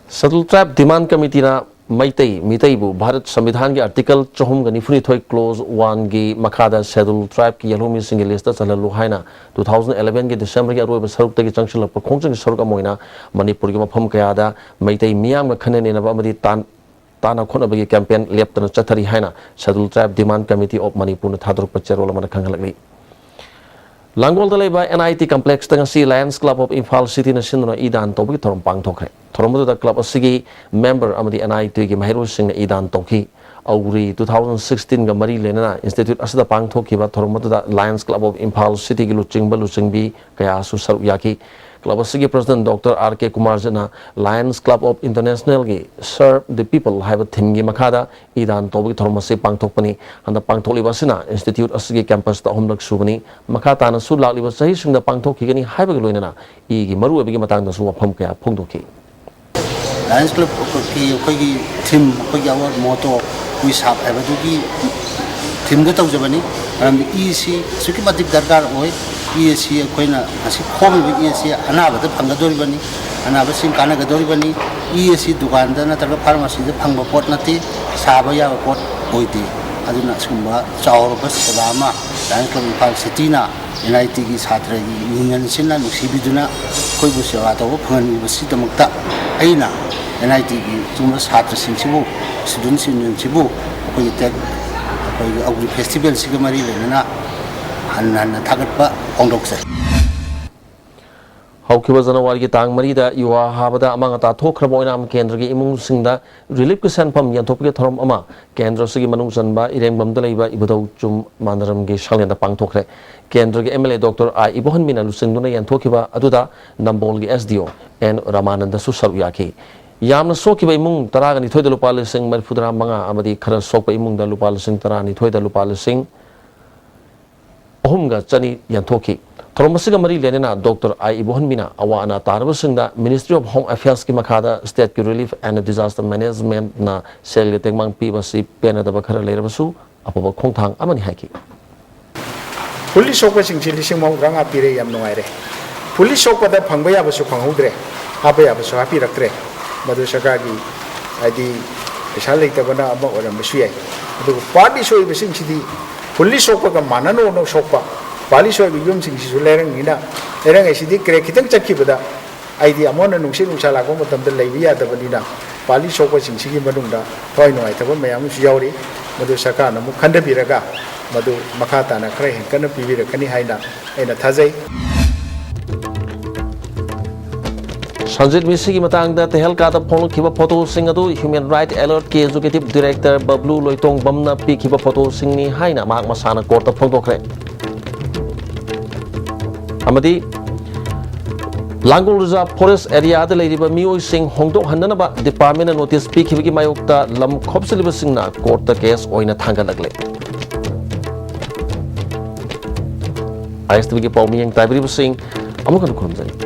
Scheduled Tribe Demand Committeeꯅ ꯃꯩꯇꯩ ꯃꯤꯇꯩꯕꯨ ꯚꯥꯔꯠ ꯁꯪꯕꯤꯙꯥꯟꯒꯤ ꯑꯥꯔꯇꯤꯀꯜ ꯆꯍꯨꯝꯒ ꯅꯤꯐꯨꯅꯤꯊꯣꯏ ꯀ꯭ꯂꯣꯖ ꯋꯥꯟꯒꯤ ꯃꯈꯥꯗ Scheduled Tribeꯀꯤ ꯌꯦꯜꯍꯧꯃꯤꯁꯤꯡꯒꯤ ꯂꯤꯁꯇ ꯆꯜꯍꯜꯂꯨ ꯍꯥꯏꯅ two thousand elevenꯒꯤ ꯗꯤꯁꯦꯝꯕꯔꯒꯤ ꯑꯔꯣꯏꯕ ꯁꯔꯨꯛꯇꯒꯤ ꯆꯪꯁꯤꯜꯂꯛꯄ ꯈꯣꯡꯖꯪꯒꯤ ꯁꯔꯨꯛ ꯑꯃ ꯑꯣꯏꯅ ꯃꯅꯤꯄꯨꯔꯒꯤ ꯃꯐꯝ ꯀꯌꯥꯗ ꯃꯩꯇꯩ ꯃꯤꯌꯥꯝꯒ ꯈꯟꯅ ꯅꯩꯅꯕ ꯑꯃꯗꯤ ꯇꯥꯟ-, ꯇꯥꯟꯅ ꯈꯣꯠꯅꯕꯒꯤ ꯀꯦꯝꯄꯦꯟ ꯂꯦꯞꯇꯅ ꯆꯠꯊꯔꯤ ꯍꯥꯏꯅ Scheduled Tribe Demand Committee of Manipurꯅ ꯊꯥꯗꯣꯔꯛꯄ ꯆꯦꯔꯣꯜ ꯑꯃꯅ ꯈꯪꯍꯜꯂꯛꯂꯤ꯫ ꯂꯥꯡꯒꯣꯜꯗ ꯂꯩꯕ NIT complexꯇ ꯉꯁꯤ Lions Club of Imphal Cityꯅ ꯁꯤꯟꯗꯨꯅ ꯏ ꯗꯥꯟ ꯇꯧꯕꯒꯤ ꯊꯧꯔꯝ ꯄꯥꯡꯊꯣꯛꯈ꯭ꯔꯦ꯫ ꯊꯧꯔꯝ ꯑꯗꯨꯗ club ꯑꯁꯤꯒꯤ member ꯑꯃꯗꯤ NITꯒꯤ ꯃꯍꯩꯔꯣꯏꯁꯤꯡꯅ ꯏ ꯗꯥꯟ ꯇꯧꯈꯤ꯫ ꯑꯧꯔꯤ two thousand sixteenꯒ ꯃꯔꯤ ꯂꯩꯅꯅ institute ꯑꯁꯤꯗ ꯄꯥꯡꯊꯣꯛꯈꯤꯕ ꯊꯧꯔꯝ ꯑꯗꯨꯗ Lions Club of Imphal Cityꯒꯤ ꯂꯨꯆꯤꯡꯕ ꯂꯨꯆꯤꯡꯕꯤ ꯀꯌꯥꯁꯨ ꯁꯔꯨꯛ ꯌꯥꯈꯤ꯫ ꯀ꯭ꯂꯕ ꯑꯁꯤꯒꯤ ꯄ꯭ꯔꯁꯤꯗꯦꯟ ꯗꯣꯛꯇꯔ ꯑꯥꯔ ꯀꯦ ꯀꯨꯃꯥꯔꯖꯤꯠꯅ Lions Club of Internationalꯒꯤ Serve the People ꯍꯥꯏꯕ ꯊꯤꯝꯒꯤ ꯃꯈꯥꯗ ꯏ ꯗꯥꯟ ꯇꯧꯕꯒꯤ ꯊꯧꯔꯝ ꯑꯁꯤ ꯄꯥꯡꯊꯣꯛꯄꯅꯤ꯫ ꯍꯟꯗꯛ ꯄꯥꯡꯊꯣꯛꯂꯤꯕ ꯑꯁꯤꯅ ꯏꯟꯁꯇꯤꯇ꯭ꯌꯨꯠ ꯑꯁꯤꯒꯤ ꯀꯦꯝꯄꯁꯇ ꯑꯍꯨꯝꯂꯛ ꯁꯨꯕꯅꯤ꯫ ꯃꯈꯥ ꯇꯥꯅꯁꯨ ꯂꯥꯛꯂꯤꯕ ꯆꯍꯤꯁꯤꯡꯗ ꯄꯥꯡꯊꯣꯛꯈꯤꯒꯅꯤ ꯍꯥꯏꯕꯒ ꯂꯣꯏꯅꯅ ꯏꯒꯤ ꯃꯔꯨꯑꯣꯏꯕꯒꯤ ꯃꯇꯥꯡꯗꯁꯨ ꯋꯥꯐꯝ ꯀꯌꯥ ꯐꯣꯡꯗꯣꯛꯈꯤ꯫ Lions Clubꯀꯤ ꯑꯩꯈꯣꯏꯒꯤ ꯊꯤꯝ, ꯑꯩꯈꯣꯏꯒꯤ ꯑꯋꯥꯔ ꯃꯣꯇꯣ "We Serve" ꯍꯥꯏꯕꯗꯨꯒꯤ ꯊꯤꯝꯗ ꯇꯧꯖꯕꯅꯤ꯫ ꯃꯔꯝꯗꯤ ꯏ ꯑꯁꯤ ꯑꯁꯨꯛꯀꯤ ꯃꯇꯤꯛ ꯗꯔꯀꯥꯔ ꯑꯣꯏ꯫ ꯏ ꯑꯁꯤ ꯑꯩꯈꯣꯏꯅ ꯉꯁꯤ ꯈꯣꯝꯃꯤꯕ ꯏ ꯑꯁꯤ ꯑꯅꯥꯕꯗ ꯐꯪꯒꯗꯧꯔꯤꯕꯅꯤ, ꯑꯅꯥꯕꯁꯤꯡ ꯀꯥꯟꯅꯒꯗꯧꯔꯤꯕꯅꯤ꯫ ꯏ ꯑꯁꯤ ꯗꯨꯀꯥꯟꯗ ꯅꯠꯇ꯭ꯔꯒ ꯐꯥꯔꯃꯥꯁꯤꯗ ꯐꯪꯕ ꯄꯣꯠ ꯅꯠꯇꯦ, ꯁꯥꯕ ꯌꯥꯕ ꯄꯣꯠ ꯑꯣꯏꯗꯦ꯫ ꯑꯗꯨꯅ ꯑꯁꯤꯒꯨꯝꯕ ꯆꯥꯎꯔꯕ ꯁꯦꯕꯥ ꯑꯃ Lions Club ꯏꯝꯐꯥꯜ ꯁꯤꯇꯤꯅ ꯑꯦꯟ ꯑꯥꯏ ꯇꯤꯒꯤ ꯁꯥꯇ꯭ꯔꯒꯤ ꯌꯨꯅꯤꯌꯟꯁꯤꯅ ꯅꯨꯡꯁꯤꯕꯤꯗꯨꯅ ꯑꯩꯈꯣꯏꯕꯨ ꯁꯦꯕꯥ ꯇꯧꯕ ꯐꯪꯍꯟꯕꯤꯕꯁꯤꯗꯃꯛꯇ ꯑꯩꯅ ꯑꯦꯟ ꯑꯥꯏ ꯇꯤꯒꯤ ꯁꯤꯒꯨꯝꯕ ꯁꯥꯇ꯭ꯔꯁꯤꯡꯁꯤꯕꯨ, ꯁ꯭ꯇꯨꯗꯦꯟꯠꯁ ꯌꯨꯅꯤꯌꯟꯁꯤꯕꯨ ꯑꯩꯈꯣꯏꯒꯤ ꯇꯦꯛ-, ꯑꯩꯈꯣꯏꯒꯤ ꯑꯒ꯭ꯔꯤ ꯐꯦꯁꯇꯤꯚꯦꯜꯁꯤꯒ ꯃꯔꯤ ꯂꯩꯅꯅ ꯍꯟꯅ ꯍꯟꯅ ꯊꯥꯒꯠꯄ ꯐꯣꯡꯗꯣꯛꯆꯔꯤ꯫ ꯍꯧꯈꯤꯕ ꯖꯅꯋꯥꯔꯤꯒꯤ ꯇꯥꯡ ꯃꯔꯤꯗ ꯌꯨꯍꯥ ꯍꯥꯕꯗ ꯑꯃꯥꯡ ꯑꯇꯥ ꯊꯣꯛꯈ꯭ꯔꯕ ꯑꯣꯏꯅꯥꯝ ꯀꯦꯟꯗ꯭ꯔꯒꯤ ꯏꯃꯨꯡꯁꯤꯡꯗ ꯔꯤꯂꯤꯐꯀꯤ ꯁꯦꯟꯐꯝ ꯌꯦꯟꯊꯣꯛꯄꯒꯤ ꯊꯧꯔꯝ ꯑꯃ ꯀꯦꯟꯗ꯭ꯔ ꯑꯁꯤꯒꯤ ꯃꯅꯨꯡ ꯆꯟꯕ ꯏꯔꯦꯡꯕꯝꯗ ꯂꯩꯕ ꯏꯕꯨꯙꯧ ꯆꯨꯝ ꯃꯥꯟꯗꯔꯝꯒꯤ ꯁꯪꯂꯦꯟꯗ ꯄꯥꯡꯊꯣꯛꯈ꯭ꯔꯦ꯫ ꯀꯦꯟꯗ꯭ꯔꯒꯤ ꯑꯦꯝ ꯑꯦꯜ ꯑꯦ ꯗꯣꯛꯇꯔ ꯑꯥꯏ ꯏꯕꯣꯍꯟꯕꯤꯅ ꯂꯨꯆꯤꯡꯗꯨꯅ ꯌꯦꯟꯊꯣꯛꯈꯤꯕ ꯑꯗꯨꯗ ꯅꯝꯕꯣꯜꯒꯤ ꯑꯦꯁ ꯗꯤ ꯑꯣ ꯑꯦꯟ ꯔꯥꯃꯥꯅꯟꯗꯁꯨ ꯁꯔꯨꯛ ꯌꯥꯈꯤ꯫ ꯌꯥꯝꯅ ꯁꯣꯛꯈꯤꯕ ꯏꯃꯨꯡ ꯇꯔꯥꯒ ꯅꯤꯊꯣꯏꯗ ꯂꯨꯄꯥ ꯂꯤꯁꯤꯡ ꯃꯔꯤꯐꯨꯇꯔꯥ ꯃꯉꯥ ꯑꯃꯗꯤ ꯈꯔ ꯁꯣꯛꯄ ꯏꯃꯨꯡꯗ ꯂꯨꯄꯥ ꯂꯤꯁꯤꯡ ꯇꯔꯥꯅꯤꯊꯣꯏꯗ ꯂꯨꯄꯥ ꯂꯤꯁꯤꯡ ꯑꯍꯨꯝꯒ ꯆꯅꯤ ꯌꯦꯟꯊꯣꯛꯈꯤ꯫ ꯊꯧꯔꯝ ꯑꯁꯤꯒ ꯃꯔꯤ ꯂꯩꯅꯅ ꯗꯣꯛꯇꯔ ꯑꯥꯏ ꯏꯕꯣꯍꯟꯕꯤꯅ ꯑꯋꯥ ꯑꯅꯥ ꯇꯥꯔꯕꯁꯤꯡꯗ Ministry of Home Affairsꯀꯤ ꯃꯈꯥꯗ stateꯀꯤ Relief and Disaster Managementꯅ ꯁꯦꯜꯒꯤ ꯇꯦꯡꯕꯥꯡ ꯄꯤꯕ ꯑꯁꯤ ꯄꯦꯟꯅꯗꯕ ꯈꯔ ꯂꯩꯔꯕꯁꯨ ꯑꯐꯕ ꯈꯣꯡꯊꯥꯡ ꯑꯃꯅꯤ ꯍꯥꯏꯈꯤ꯫ ꯐꯨꯜꯂꯤ ꯁꯣꯛꯄꯁꯤꯡꯁꯤ ꯂꯤꯁꯤꯡ ꯃꯉꯥ ꯄꯤꯔꯦ, ꯌꯥꯝ ꯅꯨꯡꯉꯥꯏꯔꯦ꯫ ꯐꯨꯜꯂꯤ ꯁꯣꯛꯄꯗ ꯐꯪꯕ ꯌꯥꯕꯁꯨ ꯐꯪꯍꯧꯗ꯭ꯔꯦ, ꯍꯥꯞꯄ ꯌꯥꯕꯁꯨ ꯍꯥꯞꯄꯤꯔꯛꯇ꯭ꯔꯦ꯫ ꯃꯗꯨ ꯁꯔꯀꯥꯔꯒꯤ, ꯍꯥꯏꯗꯤ, ꯄꯩꯁꯥ ꯂꯩꯇꯕꯅ ꯑꯃ ꯑꯣꯏꯔꯝꯕꯁꯨ ꯌꯥꯏ꯫ ꯑꯗꯨꯒ ꯄꯥꯔꯠꯂꯤ ꯁꯣꯛꯏꯕꯁꯤꯡꯁꯤꯗꯤ ꯐꯨꯜꯂꯤ ꯁꯣꯛꯄꯒ ꯃꯥꯟꯅꯅꯣꯅ ꯁꯣꯛꯄ, ꯄꯥꯔꯠꯂꯤ ꯁꯣꯛꯏꯕ ꯌꯨꯝꯁꯤꯡꯁꯤꯁꯨ ꯂꯩꯔꯪꯅꯤꯅ, ꯂꯩꯔꯪ ꯍꯥꯏꯁꯤꯗꯤ ꯀ꯭ꯔꯦꯛ ꯈꯤꯇꯪ ꯆꯠꯈꯤꯕꯗ, ꯍꯥꯏꯗꯤ, ꯑꯃꯨꯛ ꯍꯟꯅ ꯅꯨꯡꯁꯤꯠ ꯅꯨꯡꯁꯥ ꯂꯥꯛꯄ ꯃꯇꯝꯗ ꯂꯩꯕ ꯌꯥꯗꯕꯅꯤꯅ, ꯄꯥꯔꯠꯂꯤ ꯁꯣꯛꯄꯁꯤꯡꯁꯤꯒꯤ ꯃꯅꯨꯡꯗ ꯊꯋꯥꯏ ꯅꯨꯡꯉꯥꯏꯇꯕ ꯃꯌꯥꯝ ꯑꯃꯁꯨ ꯌꯥꯎꯔꯤ꯫ ꯃꯗꯨ ꯁꯔꯀꯥꯔꯅ ꯑꯃꯨꯛ ꯈꯟꯊꯕꯤꯔꯒ ꯃꯗꯨ ꯃꯈꯥ ꯇꯥꯅ ꯈꯔ ꯍꯦꯟꯀꯠꯅ ꯄꯤꯕꯤꯔꯛꯀꯅꯤ ꯍꯥꯏꯅ ꯑꯩꯅ ꯊꯥꯖꯩ꯫ ꯁꯟꯖꯤꯠ ꯃꯤꯁꯤꯒꯤ ꯃꯇꯥꯡꯗ ꯇꯦꯍꯜꯀꯥꯗ ꯐꯣꯡꯂꯛꯈꯤꯕ ꯐꯣꯇꯣꯁꯤꯡ ꯑꯗꯨ Human Rights Alertꯀꯤ Executive Director ꯕꯕ꯭ꯂꯨ ꯂꯣꯏꯇꯣꯡꯕꯝꯅ ꯄꯤꯈꯤꯕ ꯐꯣꯇꯣꯁꯤꯡꯅꯤ ꯍꯥꯏꯅ ꯃꯍꯥꯛ ꯃꯁꯥꯅ ꯀꯣꯔꯠꯇ ꯐꯣꯡꯗꯣꯛꯈ꯭ꯔꯦ꯫ ꯑꯃꯗꯤ ꯂꯥꯡꯒꯣꯜ ꯔꯤꯖꯥꯔꯚ ꯐꯣꯔꯦꯁ ꯑꯦꯔꯤꯌꯥꯗ ꯂꯩꯔꯤꯕ ꯃꯤꯑꯣꯏꯁꯤꯡ ꯍꯣꯡꯗꯣꯛꯍꯟꯅꯅꯕ ꯗꯤꯄꯥꯔꯠꯃꯦꯟꯅ ꯅꯣꯇꯤꯁ ꯄꯤꯈꯤꯕꯒꯤ ꯃꯥꯌꯣꯛꯇ ꯂꯝ ꯈꯣꯞꯆꯤꯜꯂꯤꯕꯁꯤꯡꯅ ꯀꯣꯔꯠꯇ ꯀꯦꯁ ꯑꯣꯏꯅ ꯊꯥꯡꯒꯠꯂꯛꯂꯦ꯫ ꯑꯥꯏ ꯑꯦꯁ ꯇꯤ ꯚꯤꯒꯤ ꯄꯥꯎ ꯃꯤꯠꯌꯦꯡ ꯇꯥꯕꯤꯔꯤꯕꯁꯤꯡ ꯑꯃꯨꯛ ꯍꯟꯅ ꯈꯨꯔꯨꯝꯖꯔꯤ꯫